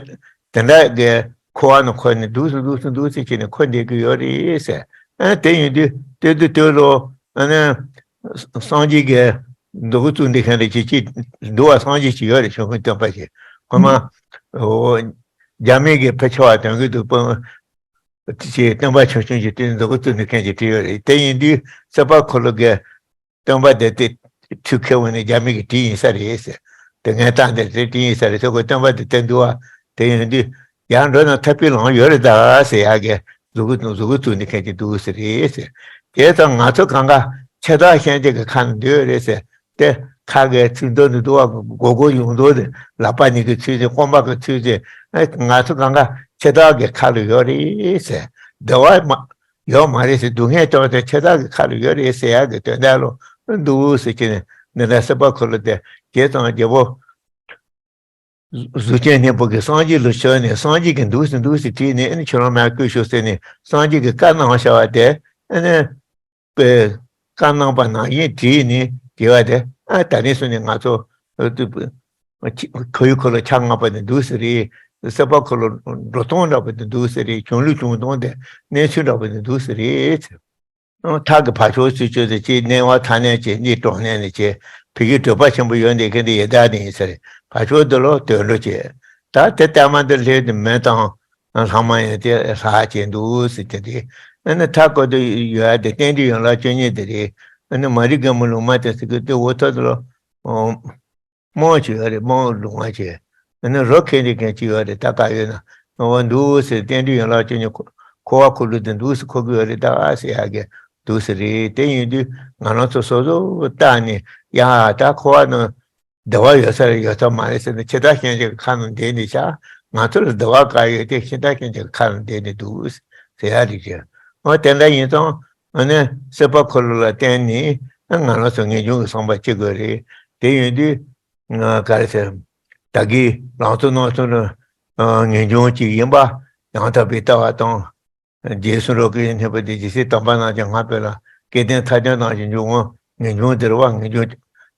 དེ་འདྲ་གི་འཁོར་བ་ནང་འཁོར་ནས་འདུག་སེ་འདུག་སེ་འདུག་སེ་བྱས་ནས་འཁོར་བསྡད་ཀྱི་ཡོད་རེད་ཟེར། ཨ་དེ་ཡིན་དུས་དེ་དུས་དེ་ལོ་ཨ་ནི་སངས་རྒྱས་ཀྱི་མཛུབ་གུ་བཙུགས་འདི་མཁན་རེད། ཅིག་ཅིག་འདུག་བ། སངས་རྒྱས་ཅིག་ཡོད་རེད། ཆོས་མཁན་སྟོན་པ་ཞིག་ཁོ་མ་འོ་རྒྱ་མི་གི་ཕལ་ཆེ་བ་དོན་གྱི་འདུག་པ། ཅིག་སྟོན་པ་ཆུང་ཆུང་ཞིག་དེ་མཛུབ་གུ་བཙུགས་འདི་མཁན་ཅིག་བྲིས་ཡོད་རེད། དེ་ཡིན་དུས་སྲིད་པ་འཁོར་ལོ་གི་སྟོན་པ་དེ་དེ་ཁྲུས་ཁེ་བོ་ནས་རྒྱ་མི་གི་བྲིས་ཡིན་ས་རེད་ཟེར། དེ་ངས་བཏང་དེ་དེ་བྲིས་ཡིན་ས་རེད་ཟེར། ཁོ་སྟོན་པ་དེ་དེ་འདུག་བ། དེ་ཡོང་དུས་ཡར་འགྲོ་ན་ཐར་པའི་ལམ་ཡོད་རེད་ད་ཟེར་ཡག་གི་མཛུབ་གུ་མཛུབ་གུ་བཙུགས་ནས་མཁན་གྱི་འདུག་ཟེར་རེད་ཟེར། དེ་ཙང་ང་ཚོ་གང་ག་ཆེ་ཐག་ཤན་ཆེ་གི་ཁ་ནས་འདུག་རེད་ཟེར། དེ་ཁ་གི་ཚིག་མདོ་ནས་འདུག་བ། སྒོར་སྒོར་ཡོང་མདོ་དེ་ལག་པ་གཉིས་ཀྱི་ཚུལ་ཅན། རྐང་པ་གི་ཚུལ་ཅན། ཨ་ང་ཚོ་གང་ག་ཆེ་ཐག་གི་ཁ་ལ་ཡོད་རེད་ཟེར། བདེ་བ་མ། ཡོད་མ་རེད་ཟེར། སྡུག་བསྔལ་ཙམ་དེ་ཆེ་ཐག་གི་ཁ་ལ་ཡོད་རེད་ཟེར་ཡག་གི་དོན་དག་ལོ་འདུག་ཟེར་གྱི་ནས། འདི་འདྲ་སྲིད་པ་འཁོར་ལོ་དེ་རྗེ་ཙོང་རྒྱལ་པོ་གཟུགས་ཅན་སྙིང་པོ་གི་སངས་རྒྱས་ལ་ཞུས་ནས། སངས་རྒྱས་ཀྱིས་འདུག་ཟེར་འདུག་ཟེར་བྲིས་ནས། ཨ་ནི་ཁྱོད་རང་མར་བཀོད་ཤོག་ཟེར་ནས་སངས་རྒྱས་ཀྱིས་བཀའ་གནང་བཞག་པ་དེ། ཨ་ནི་པའི་བཀའ་གནང་པ་ནང་བཞིན་བྲིས་ནས་བྲིས་པ་དེ། ཨ་ད་ནས་བཟུང་ནས་ང་ཚོ་ཁོར་ཡུག་འཁོར་ལོ་ཆ་ལྔ་པ་ནས་འདུག་ཟེར་རེད། སྲིད་པ་འཁོར་ལོ་འགྲོ་སྟངས་འདྲ་པོ་དེ་འདུག་ཟེར་རེད། བྱུང་ལུགས་བྱུང་སྟངས་དེ་གནས་ཚུལ་འདྲ་པོ་དེ་འདུག་ཟེར་རེད། ཐག་གི་བར་ཆོད་ཚུལ་ཆོས་དེ་ཅིག་གནས་པ་ཐ་གནས་ཅིག་གཉིས་གྲོང་གནས་ནས་ཅིག་བོད་ཀྱི་གྲུབ་པ་ཆེན་པོ་ཡོད་འདི་མཁན་དེ་ཡི་དྭགས་ནས་ཡིན་ཟེར། བར་ཆོད་འདི་ལོ་དོན་འགྲོ་ཅིག་ད་དེ་ལྟ་མ་འདི་སླེབས་དུས་མེ་དང་ལྷ་མ་ཡིན་དེ་ལྷ་ཅིག་འདུག་ཟེར་དེ་དེ། ཨ་ནི་མཐའ་བསྐོར་དུ་ཡོད་དེ་རྟེན་འབྲེལ་ཡན་ལག་བཅུ་གཉིས་དེ་རེད། ཨ་ནི་མ་རིག་གི་མུ་ལུང་མ་དེ་ཟེར་གི་དེ་འོ་ཐོག་དེ་ལོ། རྨོ་ཅིག་ཡོད་རེད། རྨོ་ལུང་བ་ཅིག་ཨ་ནི་རོ་ཁེངས་ཏེ་མཁན་ཅིག་ཡོད་རེད། ད་ག་ཡོད་ན་འོ་འདུག་ཟེར། རྟེན་འབྲེལ་ཡན་ལག་བཅུ་གཉིས་འཁོར་བ་འཁོར་ལོ་དེ་འདུག་ཟེར་འཁོར་གི་ཡོད་རེད་ད་ཟེར་ཡག་གི་འདུག་ཟེར་རེད། དེ་ཡིན་དུས་ང་རང་ཚོ་སོ་སོ་བལྟས་ནས་ཡ་ད་འཁོར་བ་ནང་བདེ་བ་ཡོད་ས་རེད་ཡོད་ས་མ་རེད་ཟེར་ནས་ཆེ་ཐག་ཤན་ཆེ་གི་ཁ་ནང་བསྡད་ནས་བཞག་ང་ཚོ་ལ་བདེ་བ་ག་ཡོད་དེ་ཆེ་ཐག་ཤན་ཆེ་གི་ཁ་ནང་བསྡད་ནས་འདུག་ཟེར་ཡག་རེད་ཅེས། འོ་དེ་འདྲ་ཡིན་ཙང་ཨ་ནི་སྲིད་པ་འཁོར་ལོ་ལ་བརྟེན་ནས་ང་རང་ཚོ་ངེས་འབྱུང་གི་བསམ་པ་སྐྱེ་དགོས་རེད། དེ་ཡིན་དུས། ག་རེ་ཟེར། ད་གིན་ལང་ཚོ་སྣང་ཚུལ་ལ་ངེས་འབྱུང་གཅིག་ཡིན་པ་ཡང་དག་པའི་ལྟ་བ་དང་། རྗེས་སུ་འགྲོ་ཀུན་གྱི་གནས་པ་དེ་ཇི་སྲིད་དམ་པ་རྣམས་ཀྱི་ངང་འཕེལ་ལ། སྐལ་ལྡན་ཐར་འདོད་རྣམས་ཀྱི་འབྱུང་ངོ་ངེས་འབྱུང་དེ་རེད་བ། ངེས་འབྱུང་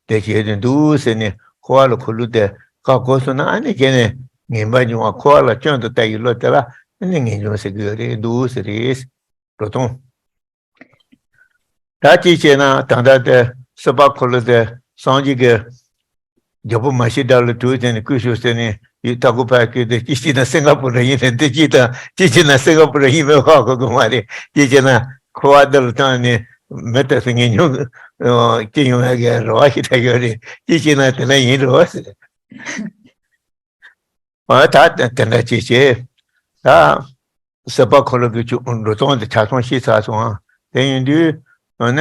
དེ་བྱེད་དུ་འདུག་ཟེར་ནས་འཁོར་བ་ལ་འཁོར་ལུགས་དེ་བཀག་དགོས་སོང་ན་ཨ་ནི་རྗེས་ནས་ངེས་པ་འབྱུང་བ། འཁོར་བ་ལ་སྐྱོན་དུ་ལྟ་ཡི་བློ་དེ་ལ་ཨ་ནི་ངེས་འབྱུང་ཟེར་གི་ཡོད་རེད། འདུག་ཟེར་རེད། འགྲོ་སྟངས། ད་ཅི་བྱས་ན་ད་ལྟ་དེ་སྲིད་པ་འཁོར་ལོ་དེ་སངས་རྒྱས་ཀྱི་རྒྱལ་པོ་མ་ཤི་དགྲ་ལ་གྲོས་བྱས་ནས་བསྐུལ་ཤོག་ཟེར་ནས་ཡུལ་ཐ་གུ་ཕར་བསྐུལ་ཏེ་ཅི་བྱས་ན་སིང་ག་པུར་ལ་ཡིན་ནས་འདི་ཅི་དང་ཅི་བྱས་ན་སིང་ག་པུར་ལ་ཡིན་མིན་ཧ་གོ་གི་མ་རེད། ཅི་བྱས་ན་འཁོར་བ་འདི་ལ་བཏང་ནས་མི་ལྟ་སུ་ངེས་འབྱུང་སྐྱེ་ཡོང་ཡ་གི་རེ་བ་ཞིག་ད་ཡོད་རེད། ཅི་བྱས་ན་དེ་འདྲ་ཡིན་རེད་བ་ཟེར། ཨ་ད་དེ་འདྲ་ཅིག་བྱས། ད་སྲིད་པ་འཁོར་ལོ་གི་ཆུ་འགྲོ་སྟངས་དེ་ཆ་ཚང་ཤེས་ཚར་སོང་ཨ། དེ་ཡིན་དུས་འོ་ན་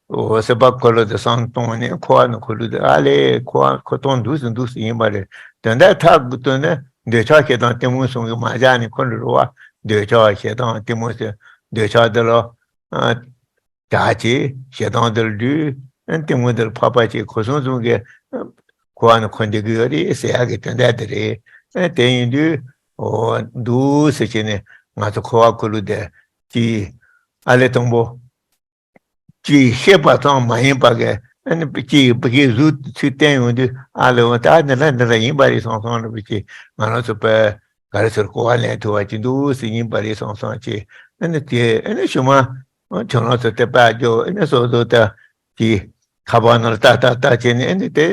འོ་སྲིད་པ་འཁོར་ལོ་དེ་སང་གཏོང་ནས་འཁོར་བ་ནི་འཁོར་ལོ་དེ་ཨ་ལས་འཁོར་བ་འཁོར་གཏོང་འདུག་སེ་འདུག་སེ་ཡིན་པ་རེད། དོན་དག་ཐག་གི་དོན་ནི་འདོད་ཆགས་ཞེ་སྡང་གཏི་མུག་གསུམ་གྱིས་མ་བཞག་ནས་འཁོར་འགྲོ་བ། འདོད་ཆགས་ཞེ་སྡང་གཏི་མུག་ཟེར་འདོད་ཆགས་འདི་ལ་ཨ་བྱ་བྱེད་ཞེ་སྡང་འདི་ལ་འདུས། ཨ་གཏི་མུག་འདི་ལ་ཕོག་པ་བྱེད། འཁོར་གསུམ་གསུམ་གྱིས་འཁོར་བ་ནི་འཁོར་བསྡད་ཀྱི་ཡོད་རེད་ཟེར་ཡག་གི་དོན་དག་འདི་རེད། ཨ་དེ་ཡིན་དུས་འོ་འདུག་སེ་བྱས་ནས་ང་ཚོ་འཁོར་བ་འཁོར་ལོ་དེ་ཅིག་ཨ་ལས་དང་པོ་ཅིག་ཤེས་པ་ཙམ་མ་ཡིན་པ་གི་ཨ་ནི་ཅིག་བུ་གའི་གཟུགས་ཚུལ་བསྟན་ཡོང་དུས་ཨ་ལས་འོ་ད་འདི་འདྲ་འདི་འདྲ་ཡིན་པ་རེད་བསམ་བསམ་འདྲ་བོ་ཅིག་ང་རང་ཚོ་དཔེ་ག་རེ་ཟེར་གོ་བ་ལེན་ཐུབ་པ་ཅིག་འདུག་སེ་ཡིན་པ་རེད་བསམ་བསམ་ཅིག་ཨ་ནི་དེ་ཨ་ནི་ཞུ་མ། ཁྱོད་རང་ཚོ་དེ་པར་རྒྱོབ་ཨེ་ནི་སོ་སོ་ད་ཀྱི་ཁ་པར་ནང་ལ་ཏག་ཏག་ཏག་བྱས་ནས་ཨེ་ནི་དེ་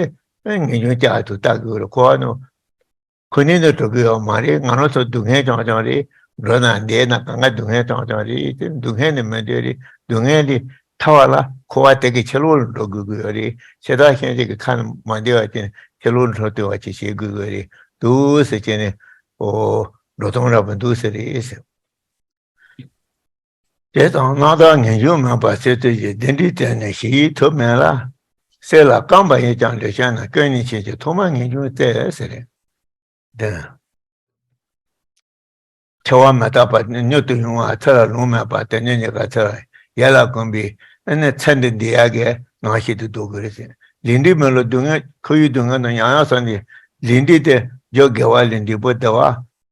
ངེས་འབྱུང་བསྐྱར་དུ་ལྟ་དགོས་རེད། ཁོ་བ་ནི་ཁོ་ནི་ནི་འགྲོ་གི་ཡོད་མ་རེད། ང་རང་ཚོ་སྡུག་བསྔལ་རྐྱང་རྐྱང་རེད། འགྲོ་ན་བསྡད་ན་གང་ག་སྡུག་བསྔལ་རྐྱང་རྐྱང་རེད། དེ་སྡུག་བསྔལ་ནི་མི་འདོད་རེད། སྡུག་བསྔལ་ལས་ཐར་བ་ལ་ཁོ་བ་དེ་གི་ཕྱི་ལོགས་ལ་འགྲོ་དགོས་ཀྱི་ཡོད་རེད། ཤེས་རྟོགས་ཤན་འབྱེད་ཀྱི་ཁ་ནས་མ་འདས་པ་ཅན་ཕྱི་ལོགས་ལ་འགྲོ་ཐུབ་པ་ཅིག་བྱེད་དགོས་ཀྱི་རེད་འདུག་ཟེར་བྱས་ནས་ཨོ་འགྲོ་སྟངས་འདྲ་པོ་འདུག་ཟེར་རེད་ཟེར། དེ་དང་རྣམ་དག་ངེས་འབྱུང་མེད་པར་སེལ་ཚུལ་གྱི་བདེན་འདྲིས་བརྟེན་ནས་ཞི་ཡི་ཐུབ་མེད་ལ། སེལ་ལ་བརྐམ་པ་ཡིན་ཀྱང་ལུས་ཤེས་ན། སྐྱོན་ནི་ཆོས་ཅན་ཐོག་མར་ངེས་འབྱུང་བཙལ་ཟེར། བདེན། ཐལ་བ་མི་རྟག་པ་མྱུར་དུ་ཡོང་བ་ཚེ་ལ་ལོང་མེད་པ་དེ་ཉིད་ཉིད་ཀ་ཚེ་ལ་ཡལ་ལ་གོམས་པའི་ཨ་ནི་ཚེ་འདི་འདི་ཡག་གི་ནང་བཞིན་དུ་འདུག་དགོས་རེད་ཟེར། ལས་འབྲས་མི་སླུ་སྡུག་བསྔལ་ཁོར་ཡུག་སྡུག་བསྔལ་དང་ཡང་ཡང་བསམ་ནས་ལས་འབྲས་དེ་རྒྱུ་དགེ་བ་ལས་འབྲས་བུ་བདེ་བ།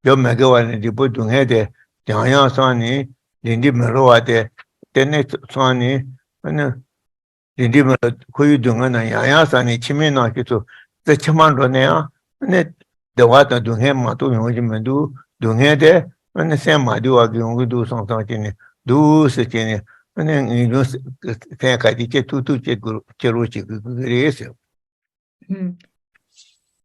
རྒྱུ་མི་དགེ་བ་ལས་འབྲས་བུ་སྡུག་བསྔལ་དེ་ཡང་ཡང་བསམ་ནས་ལས་འབྲས་མི་སླུ་བ་དེ་དེ་ནས་བསམ་ནས་ཨ་ནི་ལས་འབྲས་མི་སླུ་ཁོར་ཡུག་སྡུག་བསྔལ་རྣམས་ཡང་ཡང་བསམ་ནས་འཆི་མེད་ནང་བཞིན་དུ་ཚེ་ཕྱི་མ་འགྲོ་ན་ཡང་ཨ་ནི་བདེ་བ་དང་སྡུག་བསྔལ་མ་གཏོགས་ཡོང་གི་མི་འདུག་སྡུག་བསྔལ་དེ་ཨ་ནི་སེམས་མ་བདེ་བ་གིས་ཡོང་གི་འདུག་བསམ་བསམ་བྱས་ནས་འདུག་སེ་བྱས་ནས་ཨ་ནི་ངེས་འབྱུང་སེམས་ཁ་ཅིག་སྐྱེ་ཐུབ་ཐུབ་བྱེད་དགོས་བྱེད་རོགས་བྱེད་དགོས་ཀྱི་རེད་ཟེར།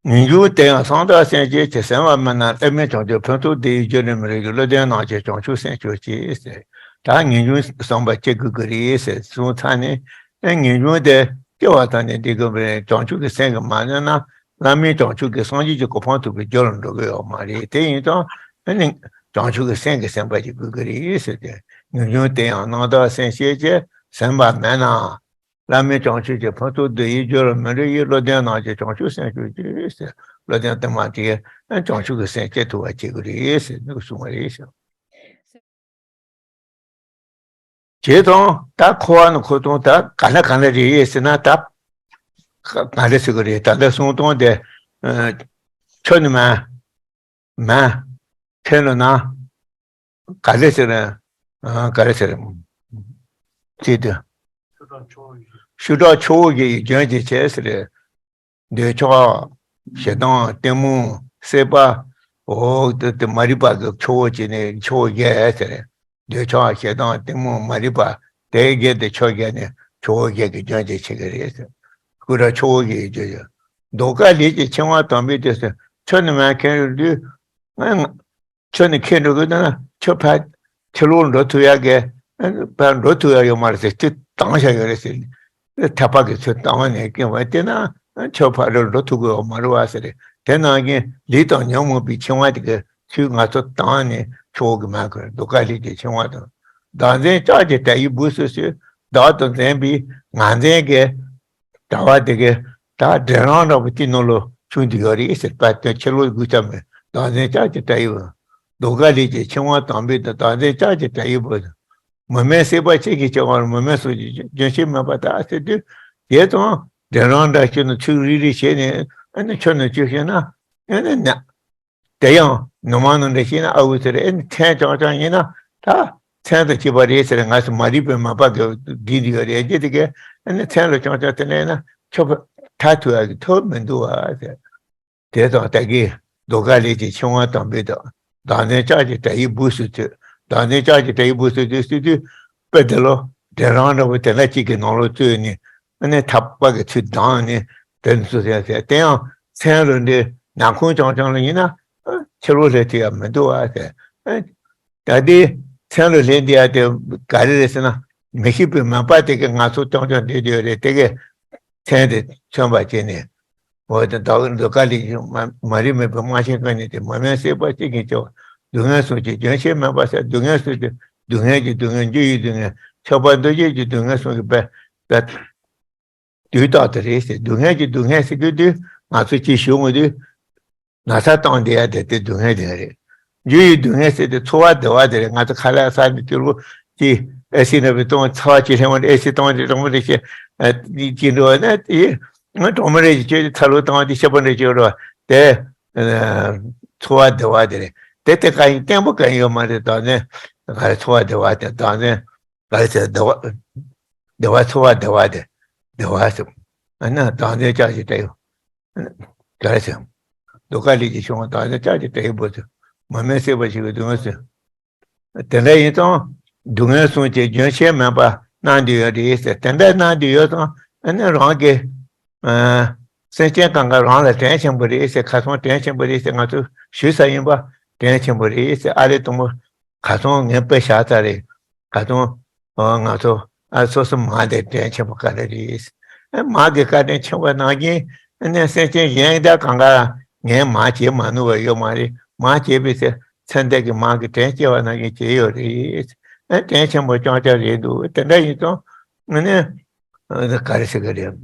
ངེས་འབྱུང་དེ་ཡང་སེམས་དང་སེམས་བསྐྱེད་ཀྱི་སེམས་པ་མིན་ན། བླ་མེད་བྱང་ཆུབ་ཕུན་ཚོགས་བདེ་བའི་རྒྱུ་ནི་མི་རིགས་ཀྱི། བློ་ལྡན་རྣམས་ཀྱིས་བྱང་ཆུབ་སེམས་སྐྱོད་ཅིག་ཟེར། ད་ངེས་འབྱུང་བསམ་པ་སྐྱེ་དགོས་ཀྱི་རེད་ཟེར་གསུངས་ཚར་ནས་ཨེ་ངེས་འབྱུང་དེ་སྐྱེ་བ་དང་ནི་འདི་དགོས་པའི་བྱང་ཆུབ་ཀྱི་སེམས་ཀྱིས་མ་གནས་ན་བླ་མེད་བྱང་ཆུབ་ཀྱི་སངས་རྒྱས་ཀྱི་གོ་འཕང་ཐོབ་པའི་རྒྱུ་ལ་འགྲོ་གི་ཡོད་མ་རེད། དེ་ཡིན་ཙང་ཨེ་ནི་བྱང་ཆུབ་ཀྱི་སེམས་ཀྱིས་སེམས་པ་སྐྱེ་དགོས་ཀྱི་རེད་ཟེར་ཏེ། ངེས་འབྱུང་དེ་ཡང་རྣམ་དག་སེམས་བསྐྱེད་ཀྱི་སེམས་པ་མེད་ན། བླ་མེད་བྱང་ཆུབ་ཀྱི་ཕུན་ཚོགས་བདེ་བའི་རྒྱུ་ལ་མི་རིགས་ཡི། བློ་ལྡན་རྣམས་ཀྱིས་བྱང་ཆུབ་སེམས་སྐྱོད་ཅིག་ཟེར། བློ་ལྡན་དེ་མ་དེས་བྱང་ཆུབ་ཀྱི་སེམས་སྐྱེ་ཐུབ་པ་བྱེད་དགོས་རེད་ཟེར་འདུག་གསུངས་པ་རེད་ཟེར། བྱས་ཙང་ད་འཁོར་བ་ནི་འཁོར་སྟངས་ད་ག་ལ་ག་ལ་རེད་ཟེར་ན་ད་ག་ལ་ཟེར་གི་རེད། ད་ལྟ་གསུང་སྟངས་དེ་ཆོས་ནི་མ། མ། ཁྱོད་ལ་ན། ག་རེ་ཟེར། ཨ། ག་རེ་ཟེར། ཅེས་དུ། ཤུགས་དྲག་ཆུ་བོ་བཞི་ཡི་རྒྱུན་གྱི་ཆེད་ཟེར། འདོད་ཆགས། ཞེ་སྡང་། གཏི་མུག་སྲེད་པ། འོ་དེ་དེ་མ་རིག་པ་གི་ཆུ་བོ་བཅས་ནས་ཆུ་བོ་བརྒྱད་ཟེར། འདོད་ཆགས། ཞེ་སྡང་། གཏི་མུག་མ་རིག་པ་དེ་བརྒྱད་དེ་ཆུ་བརྒྱད་ནས་ཆུ་བོ་བརྒྱད་ཀྱི་རྒྱུན་གྱི་ཆེད་ཀྱི་རེད་ཟེར། ཤུགས་དྲག་ཆུ་བོ་བཞི་ཡི་རྒྱུན་གྱི། གདུགས་དཀར་ལས་ཀྱི་འཆིང་བ་དམ་པའི་དུས་སུ་ཆུ་ནི་མ་ཁེངས་རུང་དུས། ཆུ་ནི་ཁེངས་འགྲོ་གི་འདུག་ན་ཆུ་ཕར་ཕྱི་ལོགས་འགྲོ་ཐུབ་ཡག་གི་ཕར་འགྲོ་ཐུབ་ཡག་ཡོད་མ་རེད་ཟེར། ཚུར་བཏང་བཞག་ཡོད་རེད་ཟེར། ཐག་པ་གིས་ཚུར་བཏང་ནས་སྐྱེ་བ་དེ་ན་ཆུ་ཕར་འགྲོ་ཐུབ་ཀྱི་ཡོད་མ་རེད་བ་ཟེར། དེ་ནང་བཞིན་ལས་དང་ཉོན་མོངས་པའི་འཆིང་བ་དེ་གིས་ཚུར་ང་ཚོ་བཏང་ནས་ཆུ་བོ་གི་མ་ཁོར་གདུགས་དཀར་ལས་ཀྱི་འཆིང་བ་དང་། བདག་འཛིན་ལྕགས་ཀྱི་དྲ་ཡི་སྦུབས་སུ་ཚུད། བདག་ཏུ་འཛིན་པའི་ང་འཛིན་གྱི་དྲ་བ་དེ་གིས་ད་འདྲེ་རང་འདྲ་པོ་དེ་ནང་ལོགས་བྱུང་བསྡད་ཡོད་རེད་ཟེར། པ་དེ་ཕྱི་ལོགས་སྒུག་ཐབས་མེད། བདག་འཛིན་ལྕགས་ཀྱི་དྲ་ཡི་སྦུབས། གདུགས་དཀར་ལས་ཀྱི་འཆིང་བ་དམ་པའི་དུས། བདག་འཛིན་ལྕགས་ཀྱི་དྲ་ཡི་སྦུབས་སུ། མུ་མེད་སྲེད་པ་ཅན་གྱི་སྐྱེ་བོ་ལ་མུ་མེད་སོགས་ཀྱི་རྒྱུན་ཆད་མེད་པར་ལྟ་ཟེར་དུས། དེ་དང་འདྲེ་རང་འདྲ་ཞིག་ནི་ཚུར་རིལ་རིལ་བྱས་ནས་ཨ་ནི་ཆུ་ནང་བཅུག་ཤེས་ན་ཨ་ནི་ན། དེ་ཡང་ནུ་མ་ནང་འདྲ་ཞིག་ན་ཨ་འུ་ཟེར། ཨ་ནི་མཚན་རྐྱང་རྐྱང་ཡིན་ན་ད་མཚན་དང་བཅས་པ་རེད་ཟེར། ང་ཚོ་མ་རིག་པའི་མ་པ་གིས་བསྒྲིགས་ཡོད་རེད། རྒྱུ་དེ་གས་ཨ་ནི་མཚན་ལ་རྐྱང་རྐྱང་དེ་ནས་ན་ཆོག་པ་ཐར་ཐུབ་ཡག་གི་ཐབས་མི་འདུག་བ་ཟེར། དེ་དང་ད་གིན་གདུགས་དཀར་ལས་ཀྱི་འཆིང་བ་དམ་པའི་དུས། བདག་འཛིན་ལྕགས་ཀྱི་དྲ་ཡི་སྦུབས་སུ་ཚུད། བདག་འཛིན་ལྕགས་ཀྱི་དྲ་ཡི་སྦུབས་སུ་ཚུད་ཟེར་དུས་དཔེ་དེ་ལ་འདྲེ་རང་འདྲ་པོ་དེ་འདྲ་གཅིག་གི་ནང་ལོགས་བཙུད་ནས་ཨ་ནི་ཐག་པ་གིས་ཚུར་བསྡམས་ནས་དེ་ནས་ཚུར་ཟེར་ཟེར། དེ་ཡང་མཚན་ལ་འདི་ནག་ཁུང་རྐྱང་རྐྱང་ལ་ཡིན་ན་ཨ་ཕྱི་ལོགས་སླེབས་ཐུབ་ཡག་མི་འདུག་བ་ཟེར། ཨ་ད་ལྟའི་མཚན་ལ་སླེབས་བསྡད་ཡག་དེ་ག་རེ་རེད་ཟེར་ན་མི་ཤེས་པའི་མ་པ་དེ་གིས་ང་ཚོ་རྐྱང་རྐྱང་བསྡད་ཡོད་རེད། དེ་གིས་མཚན་དེ་མཚོན་པ་བྱས་ནས། འོ་དེ་ད་གདུགས་དཀར་ལས་ཀྱི་མ་མ་རིག་མུན་པའི་རྨ་བྱའི་ཀ་ནས་དེ་མུ་མེད་སྲེད་པ་ཅན་གྱི་སྐྱེ་བོ། སྡུག་བསྔལ་གསུམ་གྱི་རྒྱུན་ཆད་མེད་པར་ཟེར། སྡུག་བསྔལ་གསུམ་དེ་སྡུག་བསྔལ་གྱི་སྡུག་བསྔལ། འགྱུར་བའི་སྡུག་བསྔལ། ཁྱབ་པ་འདུ་བྱེད་ཀྱི་སྡུག་བསྔལ་གསུམ་གྱི་དཔེ་ད་དུས་རྟག་ཏུ་རེད་ཟེར། སྡུག་བསྔལ་གྱི་སྡུག་བསྔལ་ཟེར་གྱི་དུས་ང་ཚོ་ཅིག་ཞུ་འོང་དུས། ན་ཚ་བཏང་བསྡད་ཡ་དེ་དེ་སྡུག་བསྔལ་དེ་རེད། འཇུ་ཡི་སྡུག་བསྔལ་ཟེར་དེ་ཚོར་བ་བདེ་བ་དེ་རེད། ང་ཚོ་ཁ་ལག་ཟ་ནས་དུས་ལུགས་ཀྱི་ཨེ་སི་ནང་བའི་གཏོང་ཚ་བ་ཅི་ལྷན་བ་ཨེ་སི་གཏོང་རེ་གྲོགས་མོ་རེ་ཞེས་ཅི་འགྲོ་བ་ན་དེ་ང་གྲོགས་མོ་རེ་ཞིག་ཁྱོད་ཚ་ལུགས་བཏང་བ་དེ་ཤེས་པ་འདྲ་ཅིག་རོ། དེ་ཚོར་བ་བདེ་བ་དེ་རེད། དེ་དེ་ག་ཡིན་བརྟན་པོ་ག་ཡིན་ཡོད་མ་རེད། ད་ནས་ག་རེ་ཚོར་བ་བདེ་བ་དེ་ད་ནས་ག་རེ་ཟེར་བདེ་བ་བདེ་བ་ཚོར་བ་བདེ་བ་དེ་བདེ་བ་ཟེར། ཨ་ན་ད་ནས་ཅག་ཅིག་བལྟས་ཡོད། ག་རེ་ཟེར། རྡོ་ཁ་ལི་གི་ཤོང་དང་ནི་ལྕགས་ཀྱི་དྲེག་པོ་ཚོ་མ་སྨད་སྲེག་པ་ཞིག་གི་སྡུག་བསྔལ་ཟེར། དེ་འདྲ་ཡིན་ཙང་སྡུག་བསྔལ་གསུམ་གྱི་རྒྱུན་ཆད་མེད་པ་གནང་འདི་ཡོད་རེད་ཟེར། དེ་འདྲ་གནང་འདི་ཡོད་ཙང་ཨ་ནི་རང་གི་སེམས་ཅན་གང་ག་རང་ལ་དྲིན་ཆེན་པོ་རེད་ཟེར། ཁ་སང་དྲིན་ཆེན་པོ་རེད་ཟེར། ང་ཚོ་ཞུས་ས་ཡིན་པ་དྲིན་ཆེན་པོ་རེད་ཟེར། ཨ་ལེ་དང་པོ་ཁ་སང་ངས་དཔེ་བཞག་ཚར་རེད། ཁ་སང་ང་ཚོ་ཨ་སོ་སོ་མ་དེ་དྲིན་ཆེན་པོ་ག་རེ་རེད། ཨ་མ་གི་བཀའ་དྲིན་ཆེན་པོ་ནང་བཞིན་ཨ་ནི་སེམས་ཅན་གཞན་དག་གང་ག་ངས་མ་བྱེད་མ་ནུས་པ་ཡོད་མ་རེད། མ་བྱེད་པའི་ཚེ་ཚེ་འདས་ཀྱི་མ་གི་དྲིན་སྐྱེ་བ་ནང་བཞིན་བྱེད་ཡོད་རེད། ཨ་དྲིན་ཆེན་པོ་རྐྱང་རྐྱང་རེད་འདུག་དེ་འདྲ་ཡིན་ཙང་ཨ་ནི་ག་རེ་ཟེར་གི་རེད།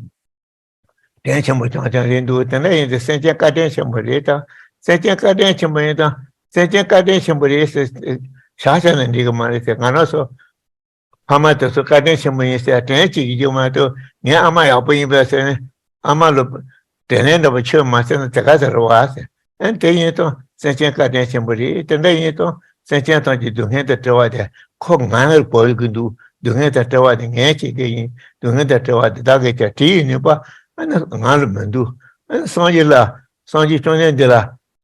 དྲིན་ཆེན་པོ་རྐྱང་རྐྱང་རེད་འདུག་དེ་འདྲ་ཡིན་ཙང་སེམས་ཅན་བཀའ་དྲིན་ཆེན་པོ་རེད་དང་། སེམས་ཅན་བཀའ་དྲིན་ཆེན་པོ་ཡིན་ཙང་སེམས་ཅན་བཀའ་དྲིན་ཆེན་པོ་རེད་ཟེར་བཞག་བཞག་ན་འགྲིག་གི་མ་རེད་ཟེར། ང་རང་ཚོ་ཕ་མ་དེ་ཚོ་བཀའ་དྲིན་ཆེན་པོ་ཡིན་ཟེར་དྲིན་གཅིག་གི་རྒྱུ་མ་གཏོགས་ངའི་ཨ་མ་ཡག་པོ་ཡིན་པས་ཟེར་ནས་ཨ་མ་ལ་དྲིན་ལན་འདྲ་པོ་ཆོས་མ་ཟེར་ན་དེ་ག་ཟེར་བ་ཟེར། ཨ་དེ་ཡིན་ཙང་སེམས་ཅན་བཀའ་དྲིན་ཆེན་པོ་རེད། དེ་འདྲ་ཡིན་ཙང་སེམས་ཅན་ཐམས་ཅད་སྡུག་བསྔལ་དང་བྲལ་བ་དེ་ཁོ་ང་ལ་གོ་གི་འདུག་སྡུག་བསྔལ་དང་བྲལ་བ་དེ་ངས་བྱེད་ཀྱི་ཡིན། སྡུག་བསྔལ་དང་བྲལ་བ་དེ་བདག་གིས་ཀྱང་བྲི་ཡི་ནུས་པ་ཨ་ནི་ང་ལ་མི་འདུག་ཨ་ནི་སངས་རྒྱས་ལ་སངས་རྒྱས་བཅོམ་ལྡན་འདས་ལ་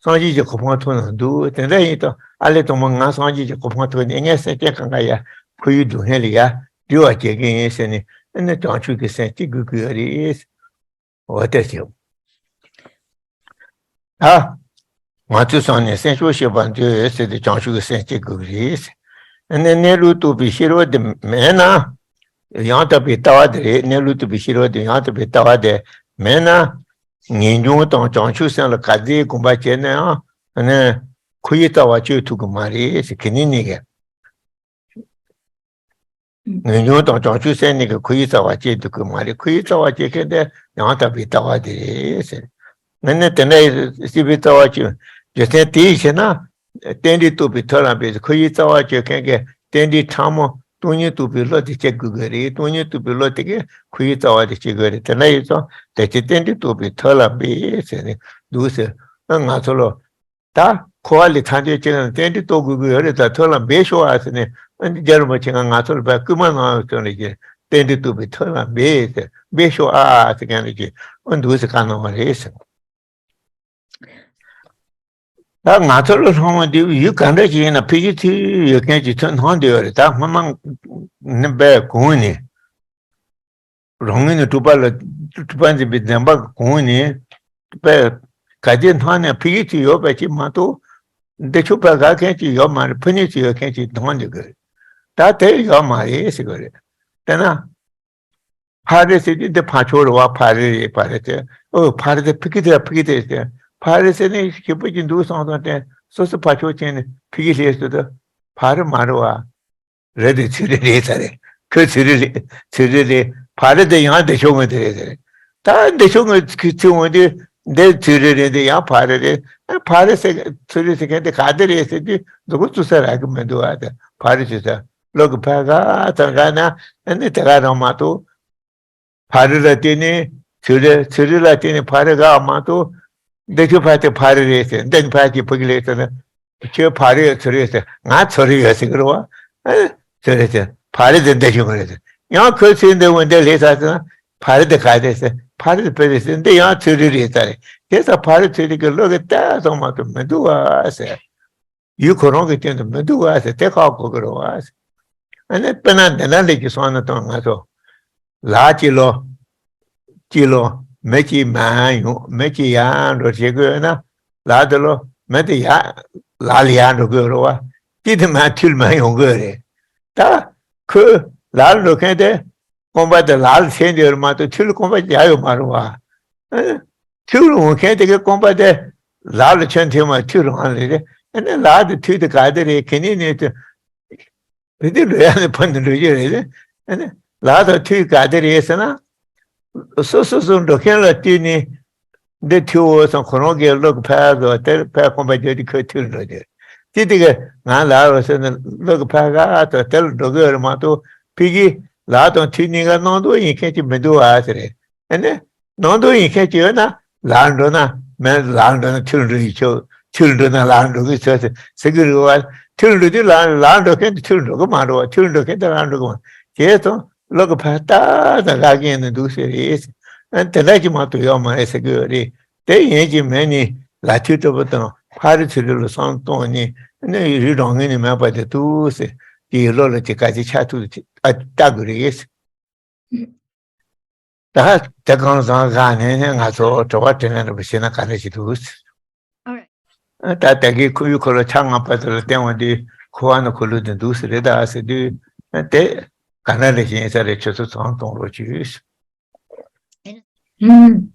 སངས་རྒྱས་ཀྱི་གོ་འཕང་ཐོབ་ན་འདུག་དེ་འདྲ་ཡིན་ཙང་ཨ་ལེ་དང་པོ་ང་སངས་རྒྱས་ཀྱི་གོ་འཕང་ཐོབ་ནས་ངས་སེམས་ཅན་གང་ག་ཡ་ཕ་ཡུལ་སྡུག་བསྔལ་ལ་ཡ་བྲི་བ་བྱེད་ཀྱི་ཡིན་ཟེར་ནས་ཨ་ནི་བྱང་ཆུབ་ཀྱི་སེམས་ཅིག་དགོས་ཀྱི་ཡོད་རེད། འོ་དེ་ཞིག་ད་ང་ཚོའི་སང་ནས་སེམས་ཤུགས་ཤེས་པར་མཛོད་ཟེར་ཏེ་བྱང་ཆུབ་ཀྱི་སེམས་བསྐྱེད་དགོས་ཀྱི་རེད། ཨ་ནི་གནས་ལུགས་རྟོགས་པའི་ཤེས་རབ་དེ་མེད་ན། ཡང་དག་པའི་ལྟ་བ་དེ་རེད། གནས་ལུགས་རྟོགས་པའི་ཤེས་རབ་དེ་ཡང་དག་པའི་ལྟ་བ་དེ་མེད་ན། ངེས་འབྱུང་དང་བྱང་ཆུབ་སེམས་ལ་ག་ཚོད་གོམས་པ་བྱས་ན་ཡང་ཨ་ནི་ཁོ་ཡི་རྩ་བ་གཅོད་ཐུབ་ཀྱི་མ་རེད་ཟེར། གི་ནི་ནི་གས། ངེས་འབྱུང་དང་བྱང་ཆུབ་སེམས་གཉིས་ཀྱིས་ཁོ་ཡི་རྩ་བ་གཅོད་ཐུབ་ཀྱི་མ་རེད། ཁོ་ཡི་རྩ་བ་གཅོད་མཁན་དེ་ཡང་དག་པའི་ལྟ་བ་དེ་རེད་ཟེར། ང་ནི་དེ་འདྲ་ཡི་སྲིད་པའི་རྩ་བ་གཅོད་རྒྱུ་མཚན་དེ་ཡི་ཕྱིར་ན། རྟེན་འབྲེལ་རྟོགས་པའི་ཐབས་ལ་འབད་ཟེར། ཁོ་ཡི་རྩ་བ་གཅོད་མཁན་གྱི་རྟེན་འབྲེལ་ཕྲ་མོ་སྟོང་ཉིད་རྟོགས་པའི་བློ་དེ་སྐྱེ་དགོས་ཀྱི་རེད། སྟོང་ཉིད་རྟོགས་པའི་བློ་དེ་གིས་ཁོ་ཡི་རྩ་བ་དེ་གཅོད་དགོས་རེད། དེ་འདྲ་ཡིན་ཙང་དེ་ཕྱིར་རྟེན་འབྲེལ་རྟོགས་པའི་ཐབས་ལ་འབད་ཟེར་ནས་འདུག་ཟེར། ང་ཚོ་ལོ། ད་འཁོར་བ་ལས་ཐར་འདོད་ཅིག་ན་རྟེན་འབྲེལ་རྟོགས་དགོས་ཀྱི་ཡོད་རེད། ད་ཐབས་ལ་འབད་ཤོག་ཨ་ཟེར་ནས་ཨ་ནི་རྒྱལ་བ་རིན་པོ་ཆེ་ང་ང་ཚོ་ལ་བས་སྐུལ་མ་གནང་ཡོད་ཚོད་ལ་ཀྱི་རྟེན་འབྲེལ་རྟོགས་པའི་ཐབས་ལ་འབད་ཟེར་འབད་ཤོག་ཨ་ཨ་ཟེར་མཁན་ལ་ཀྱི་ཨ་འདུག་ཟེར་བཀའ་གནང་བ་རེད་ཟེར། ད་ང་ཚོ་ལ་སོང་བ་འདི་ཡུལ་ག་འདྲ་ཞིག་ཡིན་ན་ཕ་གི་ཚུལ་ཡོད་མཁན་ཅིག་ཚོད་སྣང་འདོད་ཡོད་རེད། ད་སྔོན་མ་ནི་བས་གོང་ནས། རང་ངོས་ནས་གྲུབ་པ་ལ་གྲུབ་པ་འཛིན་པའི་བདེན་པ་གོང་ནས་པས་ག་དེ་སྣང་ནས་ཕ་གི་ཚོད་ཡོད་པ་ཅིག་མ་གཏོགས་འདི་ཆོས་པ་དགའ་མཁན་ཅིག་ཡོད་མ་རེད། ཕ་ནི་ཚོད་ཡོད་མཁན་ཅིག་མཐོང་འདུག་གི་རེད། ད་དེ་ཡོད་མ་རེད་ཟེར་གི་རེད། དེ་ན་ཕ་རི་ཟེར་དུས་འདི་ཕ་ཆོས་རེད་བ། ཕ་རི་རེད། ཕ་རི་ཟེར་ཨོ་ཕ་རི་ཟེར་ཕ་གི་ཟེར་ཕ་གི་ཟེར་ཟེར་ཕ་རི་ཟེར་ནས་ཞིབ་པོ་ཅིག་འདུག་སོང་སོང་དེ་སོ་སོ་ཕ་ཆོས་ཅན་ནས་ཕ་གི་ལས་སུ་དུ་ཕ་རི་མ་རེད་བ། རེད་དེ་ཚུལ་རེ་རེད་ས་རེད། ཁོས་ཚུལ་རེ་རེད། ཚུལ་རེ་རེད། ཕ་རི་དེ་ཡང་བདེ་མཆོག་དངོས་དེ་རེད་ས་རེད། ད་བདེ་མཆོག་དངོས་ཚུལ་དངོས་དེ་འདི་ཚུལ་རེ་རེད། དེ་ཡང་ཕ་རི་རེད། ཨ་ཕ་རི་ཟེར་ཚུལ་རེ་ཟེར་མཁན་དེ་ག་དེ་རེད་ཟེར་དུས་མཛུབ་གུ་བཙུགས་ས་རག་གི་མི་འདུག་ཨ། དེ་ཕ་རི་ཚུལ་ས་བློ་གི་ཕ་ག་ཚང་ག་ན་ཨ་ནི་དེ་ག་རང་མ་གཏོགས། ཕ་རི་ལ་བརྟེན་ནས་ཚུལ་རེ། ཚུལ་རེ་ལ་བརྟེན་ནས་ཕ་རི་ག་མ་གཏོགས། འདི་ཁྱོད་ཕ་དེ་ཕ་རི་རེད་ཟེར། འདི་ནི་ཕ་གི་ཕ་གི་ལས་ཟེར་ན། ཁྱོད་ཕ་རི་ཡོད་ཚུལ་རེད་ཟེར། ང་ཚུལ་རེ་ཡོད་ཟེར་གི་རེད་བ། ཨ་ཚུལ་རེད་ཟེར། ཕ་རི་དེ་འདི་ཁྱོད་ངོ་རེད་ཟེར། ཡང་ཁོས་ཚུལ་འདི་འོ་འདི་ལས་ས་ཟེར་ན། ཕ་རི་དེ་ག་རེད་ཟེར། ཕ་རི་དེ་ཕ་རི་ཟེར། འདི་ཡང་ཚུལ་རེ་རེད་ས་རེད། དེ་ས་ཕ་རི་ཚུལ་རེ་གི་བློ་གི་ལྟ་སོང་མ་གཏོགས་མི་འདུག་བ་ཟེར། ཡུལ་ཁོ་རང་གི་སྟེང་དུ་མི་འདུག་བ་ཟེར། དེ་ཁག་གོ་གི་རེད་བ་ཟེར། ཨ་ནི་དཔེར་ན་འདི་འདྲ་ལས་ཀྱི་སོང་ན་དང་ང་ཚོ་ལག་གཅིག་ལོ། གཅིག་ལོ་མི་གཅིག་མར་ཡོང་། མི་གཅིག་ཡར་འགྲོ་བྱེད་དགོས་ན་ལག་དེ་ལོ་མི་དེ་ཡར་ལག་ལ་ཡར་འགྲོ་དགོས་རེད་བ། གཅིག་དེ་མར་ཐུར་མར་ཡོང་དགོས་རེད། ད་ཁོས་ལག་ལ་འགྲོ་མཁན་དེ་རྐང་པ་དེ་ལག་ལ་ཐེན་དེ་རེད་མ་གཏོགས་ཐུར་ལ་རྐང་པ་རྒྱག་ཡོད་མ་རེད་བ། ཨ་ནི་ཐུར་འོང་མཁན་དེ་གི་རྐང་པ་དེ་ལག་ལ་ཆོན་ཐེ་མ་ཐུར་རང་ལས་རེད། ཨ་ནི་ལག་དེ་ཐུར་དེ་ག་དེ་རེད། ག་ནས་ནས་དེ་བི་དེ་འགྲོ་ཡ་ནི་ཕ་ནི་འགྲོ་རྒྱུ་རེད། ཨ་ནི་ལག་དང་ཐུག་ག་དེ་རེད་ཟེར་ན། སོ་སོ་སོ་འགྲོ་མཁན་ལ་བསྟུན་ནས། འདི་ཐུག་འོ་ཙང་ཁོ་རང་གི་བློ་གི་ཕར་བཟོ་དེར་ཕར་ཁོམ་པ་རྒྱག་དུས་ཁོས་ཐུག་འགྲོ་དེ། དེ་དེ་ག་ང་ལག་རོ་ཟེར་ན་བློ་གི་ཕར་ག་དང་དེ་ལ་འགྲོ་གི་ཡོད་རེད་མ་གཏོགས་ཕ་གི་ལག་དང་ཐུག་གཉིས་ཀ་སྣང་དོན་ཡིན་མཁན་ཅིག་མི་འདུག་ཨ་ཟེར། ཨ་ནི། ནང་དོན་ཡིན་མཁན་ཅིག་ཡོད་ན་ལག་འགྲོ་ན་མེད། ལག་འགྲོ་ན་ཐུག་འགྲོ་ཡི་ཆོག་ཐུག་འགྲོ་ན་ལག་འགྲོ་གི་ཆོག་ཟེར་ཟེར་གི་རེད་བ། ཐུག་འགྲོ་དུས་ལག་ལག་འགྲོ་མཁན་དེ་ཐུག་འགྲོ་གི་མ་རེད་བ། ཐུག་འགྲོ་མཁན་དེ་ལག་འགྲོ་གི་མ། བྱས་ཙང་བློ་གི་ཕར་ལྟ་དང་ལག་གི་ཡིན་ན་འདུག་ཟེར་རེད། ཨ་དེ་འདྲ་ཅིག་མ་གཏོགས་ཡོད་མ་རེད་ཟེར་གི་ཡོད་རེད། དེ་ཡིན་གཅིག་མིན་གཉིས་ལག་མཐིལ་གྲུ་པ་དང་ཕ་རི་ཚུ་རི་ལ་བསམ་གཏོང་ནས་ནི་རི་རང་ངོས་ནས་མེད་པ་དེ་འདུག་ཟེར། དེ་ཡི་བློ་ལ་དེ་ག་ཚོད་ཆགས་ཐུབ་ལྟ་དགོས་རེད། ད་དེ་གང་བཟང་ག་ནས་ནས་ང་ཚོ་དྲི་བ་དྲི་ལན་རེ་བ་བྱས་ན་ག་འདྲ་ཞིག་འདུག All right. ད་དེ་གའི་ཁོར་ཡུག་ཁོ་ལ་ཆ་ལྔ་པ་དེ་ལ་བརྟེན་པ་འདི་ཁོ་བ་ནི་ཁོ་ལུགས་དེ་འདུག་ཟེར་རེད་ད་ཟེར་དུས་དེ་ག་འདྲ་རེ་བྱས་ཡིན་ས་རེད། ཁྱོད་ཚོ་ཚང་གཏོང་རོགས་བྱོས། ཨུམ།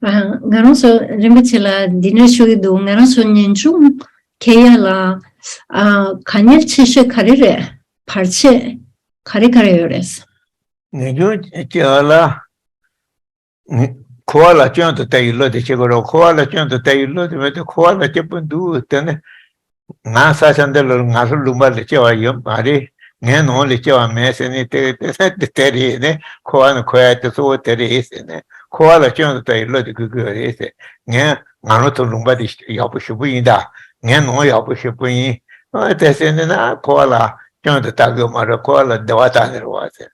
ཨ། ང་རང་ཚོ་རིན་པོ་ཆེ་ལ་འདི་འདྲ་ཞུ་གི་འདུག་ང་རང་ཚོ་ཉིན་ཆུང་ཁེ་ཡ་ལ། ཨ། དཀའ་ངལ་ཆེ་ཤོས་ག་རེ་རེད། བར་ཆད་ག་རེ་ག་རེ་ཡོད་རེད། ངེས་འབྱུང་སྐྱེ་བ་ལ། ངེ་འཁོར་བ་ལ་སྐྱོན་དུ་ལྟ་ཡི་བློ་དེ་སྐྱེ་དགོས་རེད། འཁོར་བ་ལ་སྐྱོན་དུ་ལྟ་ཡི་བློ་དེ་མེད་དུས་འཁོར་བ་ལ་སྐྱིད་པོ་འདུག་དེ་ནི་ང་ས་ཆ་འདི་ལ་ང་ལྷོ་ལུང་པ་ལ་སྐྱེ་བ་ཡོད་མ་རེད། ངའི་ནང་ལ་སྐྱེ་བ་མེད་ཟེར་ནས་དེ་དེ་དེ་དེ་རེད་ནས། འཁོར་བ་ནི་འཁོར་ཡ་དེ་གཙོ་བོ་དེ་རེད་ཟེར་ནས། འཁོར་བ་ལ་སྐྱོན་དུ་ལྟ་ཡི་བློ་དེ་དགོས་ཀྱི་ཡོད་རེད་ཟེར། ངས་ང་ལྷོ་ཐོག་ལུང་པ་དེ་ཡག་པོ་ཞེ་པོ་ཡིན་ད། ངའི་ནང་ཡག་པོ་ཞེ་པོ་ཡིན། ཨ་དེ་ཟེར་ནས་ན་འཁོར་བ་ལ་སྐྱོན་དུ་ལྟ་དགོས་མ་རེད། འཁོར་བ་ལ་བདེ་བ་ལྟ་ནི་རེད་བ་ཟེར།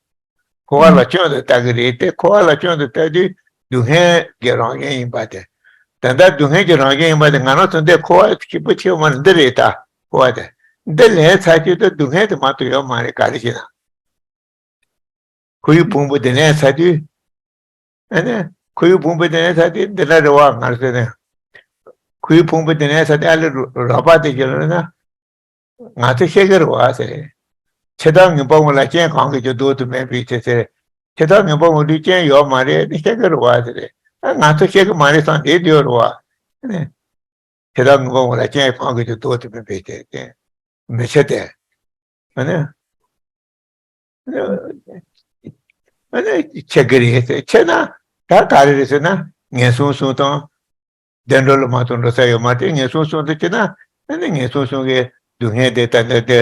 འཁོར་བ་ལ་སྐྱོན་དུ་ལྟ་གི་རེད་དེ། འཁོར་བ་ལ་སྐྱོན་དུ་ལྟ་དུས་སྡུག་བསྔལ་གྱི་རང་བཞིན་ཡིན་པ་དེ། ད་ལྟ་སྡུག་བསྔལ་གྱི་རང་བཞིན་ཡིན་པ་དེ་ང་རང་ཚོ་འདི་འཁོར་བ་ཞེ་པོ་ཆེ་བ་འདི་རེད་ད། འཁོར་བ་དེ་འདི་ལས་ཚར་དུས་ད་སྡུག་བསྔལ་དེ་མ་གཏོགས་ཡོད་མ་རེད། ག་རེ་ཞེ་ན། ཁོར་ཡུག་ཕུང་པོ་དེ་ལས་ཚར་དུས། ཨ་ནི་ཁོར་ཡུག་ཕུང་པོ་དེ་ལས་ཚར་དུས་འདི་འདྲ་རེད་བ། ང་རང་ཚོ་ནི་ཁོར་ཡུག་ཕུང་པོ་དེ་ལས་ཚར་དུས་ཨ་ལེ་རོགས་པ་དེ་ཅི་ལབ་ན། ང་ཚོ་ཤེས་ཀྱི་རེད་བ་ཟེར། ཕྱི་ཐག་ངན་པ་ངོ་ལ་རྐྱེན་གང་གིས་ཀྱང་ཟློག་ཏུ་མེད་པའི་ཚེ་ཟེར། ཕྱི་ཐག་ངན་པ་ངོ་དུས་རྐྱེན་ཡོད་མ་རེད་ནི་ཤེས་ཀྱི་རེད་བ་ཟེར། ཨ་ང་ཚོ་ཤེས་ཀྱི་མ་རེད་བསམ་བསྡད་ཡོད་རེད་བ། ཨ་ནི། ཕྱི་ཐག་ངན་པ་ངོ་ལ་རྐྱེན་གང་གིས་ཀྱང་ཟློག་ཏུ་མེད་པའི་ཚེ་ཟེར། མི་ཚེ་དེ། ཨ་ནི། ཨ་ནི་ཆེ་གི་རེད་ཟེར། ཆེ་ན་ད་ག་རེ་རེད་ཟེར་ན་ངན་སོང་གསུམ་དང་། བདེ་འགྲོ་ལ་མ་གཏོགས་འགྲོ་ས་ཡོད་མ་རེད། ངན་སོང་གསུམ་དུ་སྐྱེས་ན་ཨ་ནི་ངན་སོང་གསུམ་གྱི་སྡུག་བསྔལ་དེ་ད་ལྟ་དེ།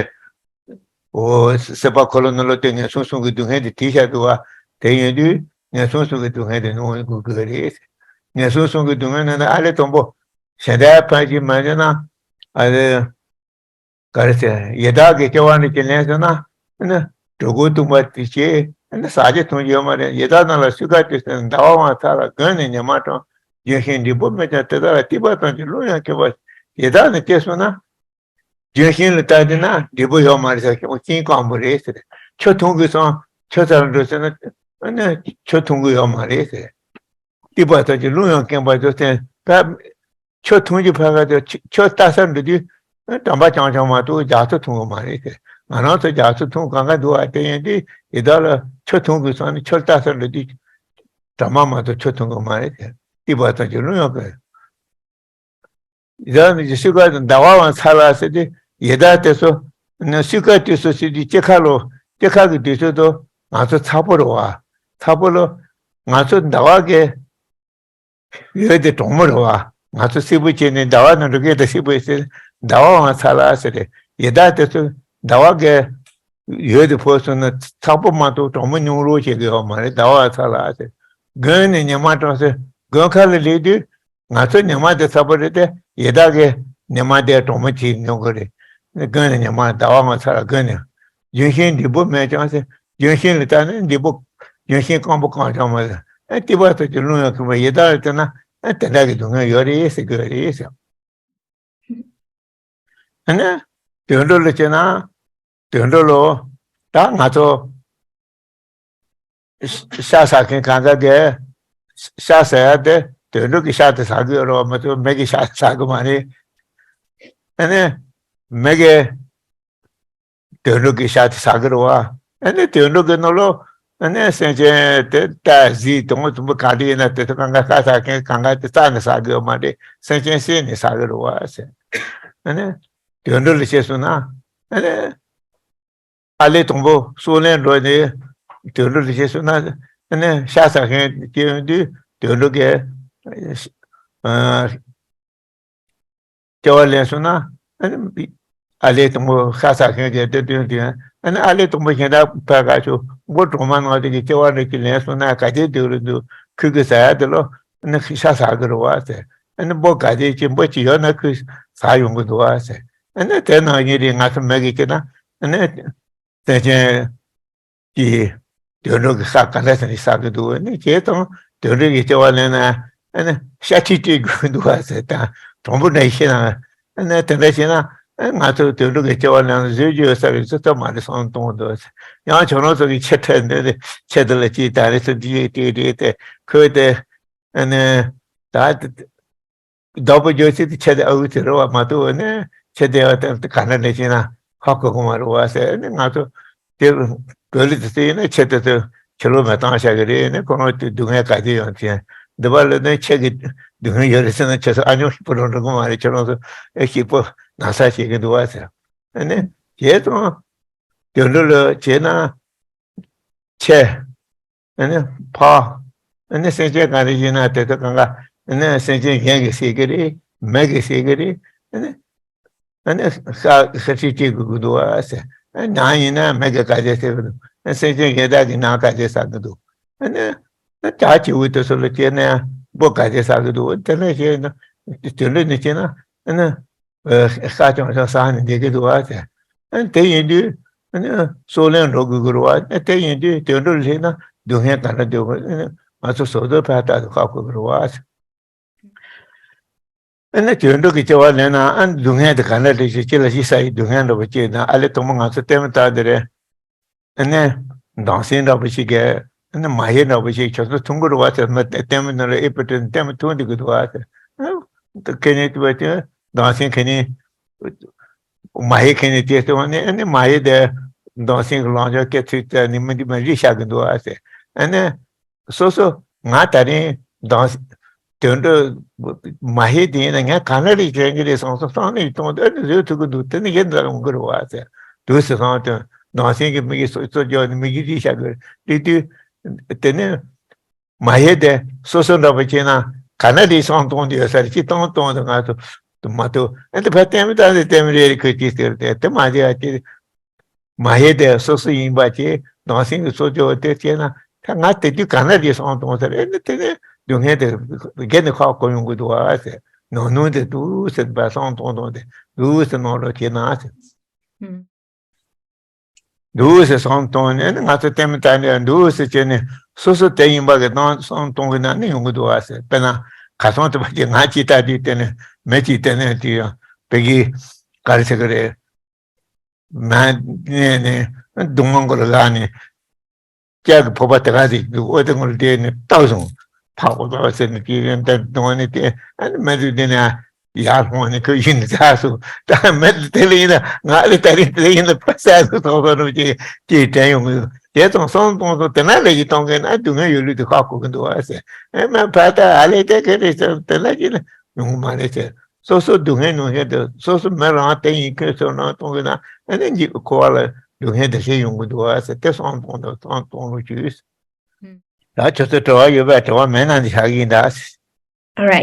འོ་སྲིད་པ་འཁོར་ལོ་ནང་ལོགས་དེ་ངན་སོང་གསུམ་གྱི་སྡུག་བསྔལ་དེ་དེའི་ཤ་འདུག་བ། དེ་ཡིན་དུས་ངན་སོང་གསུམ་གྱི་སྡུག་བསྔལ་དེ་མྱོང་དགོས་ཀྱི་རེད། ངན་སོང་གསུམ་གྱི་སྡུག་བསྔལ་ནང་ནས་ཨ་ལེ་དང་པོ་གཞན་དག་ཕན་ཅིག་མ་བྱས་ན་ཨ་ལེ། ག་རེ་ཟེར། ཡི་དྭགས་ཀྱི་སྐྱེ་བ་འདི་ཅི་ལེན་ཟེར་ན། ཨ་ནི་གྲོད་ཁོག་ལྟུང་བ་དེ་སྐྱེ། ཨ་ནི་ཟག་བཅས་མཐོང་རྒྱུ་ཡོད་མ་རེད། ཡི་དྭགས་རྣམས་ལ་སོས་ཀ་དུས་སུ་ཟླ་བ་དབང་ཚར་ལ་མགོན་ནི་ཉི་མ་གྲོངས། ལྗོན་ཤིང་འབྲས་བུ་མེད་ཀྱང་དེ་དག་ལ། སྲིད་པ་ཙམ་གྱིས་རླུང་ཡང་འཁྱུག་པ། ཡི་དྭགས་ནི་སྐྱེས་སོང་ན། ལྗོན་ཤིང་ལ་ལྟ་དུས་ན་འབྲས་བུ་ཡོད་མ་རེད་ཟེར། ཤིང་སྐམ་པོ་རེད་ཟེར། ཆུ་འཐུང་དགོས་སོང་། ཆུ་ཚ་ལ་འགྲོ་ཟེར་ན། ཨ་ནི་ཆུ་འཐུང་གི་ཡོད་མ་རེད་ཟེར། སྲིད་པ་ཙམ་གྱིས་རླུང་ཡང་འཁྱུག་པ་ཟེར་ཏེ། ད་ཆུ་འཐུང་རྒྱུ་ཕར་ཁ་དེ་ཆུ་ཆུ་ལྟ་ས་འགྲོ་དུས་གྲམ་པ་རྐྱང་རྐྱང་མ་གཏོགས་རྒྱ་མཚོ་འཐུང་གི་མ་རེད་ཟེར། ང་རང་ཚོ་རྒྱ་མཚོ་འཐུང་གང་ག་འདུག་བ། དེ་ཡིན་དུས་ཡི་དྭགས་ལ་ཆུ་འཐུང་དགོས་སོང་ནི་ཆུ་ལྟ་ས་འགྲོ་དུས་གྲམ་པ་མ་གཏོགས་ཆུ་འཐུང་གི་མ་རེད་ཟེར། སྲིད་པ་ཙམ་གྱིས་རླུང་ཡང་འཁྱུག་ཡི་དྭགས་ནི་སོས་ཀ་དང་ཟླ་བ་དབང་ཚར་ལ་ཟེར་ཏེ། ཡི་དྭགས་དེ་ཚོ་ནི་སོས་ཀ་དུས་སུ་ཟེར་དུས་དཀྱིལ་ཁ་ལོ། དཀྱིལ་ཁ་གི་དུས་ཚོད་དུ་ང་ཚོ་ཚ་པོ་རེད་བ། ཚ་པོ་ལོ། ང་ཚོ་ཟླ་བ་གི་འོད་དེ་གྲང་མོ་རེད་བ། ང་ཚོ་སིལ་བུ་བྱས་ནས་ཟླ་བ་ནང་འགྲོ་མཁན་དང་སིལ་བུ་ཟེར། ཟླ་བ་དབང་ཚར་ལ་ཟེར་ཏེ། ཡི་དྭགས་དེ་ཚོ་ཟླ་བ་གི་འོད་དེ་ཕོག་སོང་ན་ཚ་པོ་མ་གཏོགས་གྲང་མོ་མྱོང་རོགས་བྱེད་ཀྱི་ཡོད་མ་རེད། ཟླ་བ་དབང་ཚར་ལ་ཟེར། མགོན་ནི་ཉི་མ་གྲོངས་ཟེར། མགོན་ཁ་ལ་སླེབས་དུས། ང་ཚོ་ཉི་མ་དེ་ཚ་པོ་རེད་དེ། ཡི་དྭགས་ཀྱི་ཉི་མ་དེ་གྲང་མོ་བྱས་མྱོང་གི་རེད། མགོན་ནི་ཉི་མ་ཟླ་བ་དབང་ཚར་ལ་མགོན་ནི། ལྗོན་ཤིང་འབྲས་བུ་མེད་ཀྱང་ཟེར། ལྗོན་ཤིང་ལ་ལྟ་ནས་འབྲས་བུ། ལྗོན་ཤིང་སྐམ་པོ་སྐམ་ཀྱང་མ་ཟེར། ཨ་སྲིད་པ་ཙམ་གྱིས་རླུང་ཡང་འཁྱུག་པ། ཡི་དྭགས་ལ་ལྟ་ན་ཨ་དེ་འདྲ་གི་སྡུག་བསྔལ་ཡོད་རེད་ཟེར་གི་ཡོད་རེད་ཟེར། ཨ་ནི་དུད་འགྲོ་ལ་བྱས་ན། དུད་འགྲོ་ལོ། ད་ང་ཚོ་ཤ་ཟ་མཁན་གང་ག་གིས་ཤ་ཟ་ཡ་དེ་དུད་འགྲོ་གི་ཤ་དེ་ཟ་གི་ཡོད་རེད་བ། མ་གཏོགས་མི་གི་ཤ་ཟ་གི་མ་རེད། ཨ་ནི་མི་གི་དུད་འགྲོ་གི་ཤ་དེ་ཟ་གི་རེད་བ། ཨ་ནི་དུད་འགྲོ་གི་ནང་ལོ། ཨ་ནི་སེམས་ཅན་དེ་ད་གཟིག་དང་དུམ་བུ་ག་འདྲ་ཡིན་ན་དེ་ཚོ་གང་ག་ཤ་ཟ་མཁན་གང་ག་དེ་རྩ་ནས་ཟ་གི་ཡོད་མ་རེད། སེམས་ཅན་བསད་ནས་ཟ་གི་རེད་བ་ཟེར། ཨ་ནི་དུད་འགྲོ་ལ་བཤད་སོང་ན། ཨ་ནི། ཨ་ལེ་དང་པོ་སོག་ལན་འགྲོ་ནས་ དུད་འགྲོ་ལ་བྱས་སོང་ན་ཨ་ནི་ཤ་ཟ་མཁན་སྐྱེ་ཡོང་དུས་དུད་འགྲོ་གི་ཨ་སྐྱེ་བ་ལེན་སོང་ན་ཨ་ནི་ཨ་ལས་དང་པོ་ཤ་ཟ་མཁན་གྱི་དེ་དོན་དུ་ཨ་ནི་ཨ་ལས་དང་པོ་གཞན་དག་ཕར་ག་ཆུ་མགོ་གྲོག་མ་ནང་དེ་གི་སྐྱེ་བ་འདྲ་གི་ལེན་སོང་ན་ག་དེ་དུད་འགྲོ་འདུག་ཁོས་གི་ཟ་ཡ་དེ་ལོ་ཨ་ནི་ཤ་ཟ་གི་རེད་བ་ཟེར། ཨ་ནི་འབུ་ག་དེ་ཅི་འབུ་ཅི་ཡོད་ན་ཁོས་ཟ་ཡོང་གི་འདུག་བ་ཟེར། ཨ་ནི་དེ་ནང་བཞིན་རེད། ང་ཚོ་མི་གི་སྐྱེ་ན་ཨ་ནི་སེམས་ཅན་གྱིས་དུད་འགྲོ་གི་ཤ་ག་འདྲ་ཟེར་ནས་ཟ་གི་འདུག་ཨ་ནི་བྱས་ཙང་དུད་འགྲོ་གི་སྐྱེ་བ་ལེན་ན་ཨ་ནི་ཤ་ཁྲིད་སྤྲད་དགོས་འདུག་བ་ཟེར། དང་དྲང་པོ་འདྲ་ཤེས་ན་ཨ་ནི་དེ་འདྲ་བྱས་ན་ཨ་ང་ཚོ་དུད་འགྲོ་གི་སྐྱེ་བ་ལེན་ན་བཟོད་རྒྱུ་ཡོད་ས་རེད་ཟེར་ཐབས་མ་རེད་བསམ་གཏོང་འདུག་ཟེར། ཡང་ཁྱོད་རང་ཚོ་གི་ཆེ་ཕྲད་འདི་ནི་ཆེ་དེ་ལ་ཅིག་ད་རེས་སུ་འདི་ཡིག་ཏིག་ཏིག་དེ་ཁོས་དེ་ཨ་ནི་ད། བདག་པོ་རྒྱུ་ཆེ་དེ་ཆེ་དེ་ཨ་འུ་ཚེ་རེད་བ་མ་གཏོགས་ནི་ཆེ་དེ་ཨ་དེ་ག་འདྲ་ནས་ཤེས་ན་ཧ་གོ་གི་མ་རེད་བ་ཟེར་ནི་ང་ཚོ་དེ་བོད་ལི་དེ་ཚོ་ཡིན་ན་ཆེ་དེ་ཚོ་ཕྱི་ལོགས་མ་བཏང་བཞག་གི་རེད། ནི་ཁོ་རང་དེ་སྡུག་བསྔལ་ག་དེ་ཡོང་ཚེ་འདི་པ་ལ་ནི་ཆེ་གི་སྡུག་བསྔལ་ཡོད་རེད་ཟེར་ན་ཆེ་ཚོ་ཨ་ཉོ་ཤིག་པོ་རང་འགྲོ་གི་མ་རེད། ཁྱོད་རང་ཚོ་ཨེ་ཤིག་པོ་ན་ཚ་བྱེད་ཀྱི་འདུག་བ་ཟེར། ཨ་ནི་བྱས་ཙང་དུད་འགྲོ་ལ་བྱས་ན། ཆེ། ཨ་ནི་ཕ། ཨ་ནི་སེམས་ཅན་གང་རེ་ཡིན་ན་དེ་ཚོ་གང་ག་ཨ་ནི་སེམས་ཅན་གཞན་གྱིས་ཟ་གི་རེད། མི་གིས་ཟ་གི་རེད། ཨ་ནི་ཨ་ནི་ཤ་ཤ་ཁྲིད་སྤྲད་དགོས་ཀྱི་འདུག་ཨ་ཟེར། ཨ་ནང་ཡིན་ན་མི་གིས་ག་ཚད་ཟ་གི་འདུག་ཨ་སེམས་ཅན་གཞན་དག་གིས་ནང་ག་ཚད་ཟ་གི་འདུག་ཨ་ནི་ཨ་བྱ་བྱིའུ་དེ་ཚོ་ལ་སྐྱེས་ན་ཡང་འབུ་ག་ཚད་ཟ་གི་འདུག་དེ་འདྲ་བྱས་ན་དུད་འགྲོ་ནི་སྐྱེས་ན་ཨ་ནི། ཨ་ཤ་ཅུང་ཅུང་ཟ་ནས་བསྡད་ཀྱི་འདུག་བ་ཟེར། ཨ་དེ་ཡིན་དུས་ཨ་ནི་སྲོག་ལན་འགྲོ་དགོས་ཀྱི་རེད་བ། ཨ་དེ་ཡིན་དུས་དུད་འགྲོ་ལ་སླེབས་ན་སྡུག་བསྔལ་ག་འདྲ་འདུག་ཨ་ནི་ང་ཚོ་བཟོ་ལྟ་ཕར་ལྟ་དུ་ཧ་གོ་གི་རེད་བ་ཟེར། ཨ་ནི་དུད་འགྲོ་གི་སྐྱེ་བ་ལེན་ན་ཨ་ནི་སྡུག་བསྔལ་དེ་ག་འདྲ་རེད་ཅེས་ཅི་ལ་ཅི་ཟ་ཡི་སྡུག་བསྔལ་འདྲ་བོ་སྐྱེས་ན་ཨ་ལས་དང་པོ་ང་ཚོ་ལྟད་མོ་ལྟ་འདི་རེད། ཨ་ནི་སྡོམ་སེམས་འདྲ་པོ་ཞིག་གིས་ཨ་ནི་མ་ཧེ་འདྲ་པོ་ཞིག་ཁྱོད་ཚོ་མཐོང་གི་རེད་བ་ཟེར་ན་ལྟད་མོ་ནང་ལ་ཨེ་པི་ཏྲེ་ལྟད་མོ་མཐོང་འདི་གི་འདུག་བ་ཟེར། ཨ་ཁེ་ནི་དུ་བ་དེ་སྡོམ་སེམས་ཁེ་ནི་མ་ཧེ་ཁེ་ནི་དེ་སྟོན་ནི་ཨ་ནི་མ་ཧེ་དེ་སྡོམ་སེམས་ཀྱི་ལང་ཅོག་སྐད་ཚིག་ཙ་ནི་མི་འདི་མ་རི་ཤ་གི་འདུག་བ་ཟེར། ཨ་ནི་སོ་སོ་ང་ད་རིང་སྡོམ་དོན་དུ་མ་ཧེ་དེ་ཡིན་ན་ངས་ག་ན་རེ་དྲན་གི་རེད་བསམ་སོང་བསམ་ནས་གཏོང་དུས་ཨ་ནི་བཟོད་ཐུབ་ཀྱི་འདུག་དེ་ནི་ཡིན་ད་འོང་གི་རེད་བ་ཟེར། དུས་སུ་སོང་དུས་སྡོམ་སེམས་ཀྱི་མི་གི་སོ་སོ་རྒྱོ་ནི་མི་གི་རིག་བྱ་གི་རེད་དུས་དེ་ནི་མ་ཧེ་དེ་སོ་སོ་འདྲ་པོ་བྱས་ན་ག་ན་རེ་བསམ་གཏོང་དུ་ཡོད་ས་རེད། ཅི་གཏོང་གཏོང་དུ་ང་ཚོ་མ་ཐུབ་ཨ་ནི་ཕ་ལྟད་མོ་ལྟ་ནས་ལྟད་མོ་རེ་རེ་ཁོས་ཅི་ཟེར་དེ་དེ་མ་བྱས་ཨ་ཅི། མ་ཧེ་དེ་སོ་སོ་ཡིན་པ་ཅིག་སྡོམ་སེམས་ཀྱི་སོ་སྐྱོ་བ་དེ་སྐྱེས་ན་ད་ང་དེ་དུས་ག་ན་རེ་སོང་གཏོང་ས་རེད། ཨ་ནི་དེ་ནས་སྡུག་བསྔལ་དེ་སྒེར་ནས་ཁག་གོ་ཡོང་གི་འདུག་ཨ་ཟེར། ནང་ནང་དེ་འདུག་ཟེར་བ་སོང་གཏོང་གཏོང་དེ་འདུག་ཟེར་ནང་ལོགས་བྱས་ན་ཨ་ཟེར། ཨུམ། འདུག་ཟེར་སོང་གཏོང་ནས་ཨ་ནི་ང་ཚོ་ལྟད་མོ་ལྟ་ནས་འདུག་ཟེར་བྱས་ནས་སོ་སོ་དེ་ཡིན་པ་གི་སྟོང་སོང་གཏོང་གི་ན་ནི་ཡོང་གི་འདུག་ཨ་ཟེར། དཔེར་ན་ཁ་སང་དུ་བ་ཅིག་ང་ཅིག་ལྟ་དུས་དེ་ནས་མི་ཅིག་དེ་ནས་དུས་ཡང་བོད་ཀྱི་ག་རེ་ཟེར་གི་རེད། མ་ནས་ནས་སྡུག་བསྔལ་ལ་ལ་ནས་ལྕགས་ཀྱི་ཕོར་པ་དེ་ག་ཟིག་འདུག་ཨོ་དེ་ངོ་ལ་བལྟས་ནས་བཏགས་སོང་། ཕག་པོ་ལ་ཟེར་ནས་དེ་རིང་ད་སྡུག་བསྔལ་ནས་དེ་ཨ་ནི་མི་ཚོས་དེ་ནས་ཡར་ལྷུང་ནས་ཁོ་ཡིན་ནས་ཚར་སོང་། ད་མི་ཚོས་དེ་ལ་ཡིན་ན་ང་ལ་ད་རིང་དེ་ལ་ཡིན་ན་ཕ་ས་སུ་ཐོག་ཐོག་རུ་ཅིག་ཅིག་དྲན་ཡོང་གི་འདུག་དེ་ཙང་སོང་གཏོང་སོང་དེ་ན་ལས་ཀྱི་གཏོང་མཁན་ན་སྡུག་བསྔལ་ཡོད་ལུགས་དེ་ཧ་གོ་གི་འདུག་ཨ་ཟེར། ཨེ་མ་ཕ་ད་ཨ་ལས་དེ་ག་རེ་ཟེར་དེ་ལ་ཅིག་ལ་ཡོང་གི་མ་རེད་ཟེར། སོ་སོ་སྡུག་བསྔལ་མྱོང་མཁན་དེ་སོ་སོ་མི་རང་དེ་ཡིན་ཁྱོད་ཚོ་ནང་གཏོང་གི་ན་ཨ་ནི་འཇིག་འཁོར་བ་ལ་སྡུག་བསྔལ་དེ་ཤེས་ཡོང་གི་འདུག་ཨ་ཟེར་དེ་སོང་གཏོང་དང་སོང་གཏོང་རུ་བཅུག་ད་ཁྱོད་ཚོ་དྲི་བ་ཡོད་པས་དྲི་བ་མེད་ན་འདི་བཞག་གི་ཡིན་ད། All right.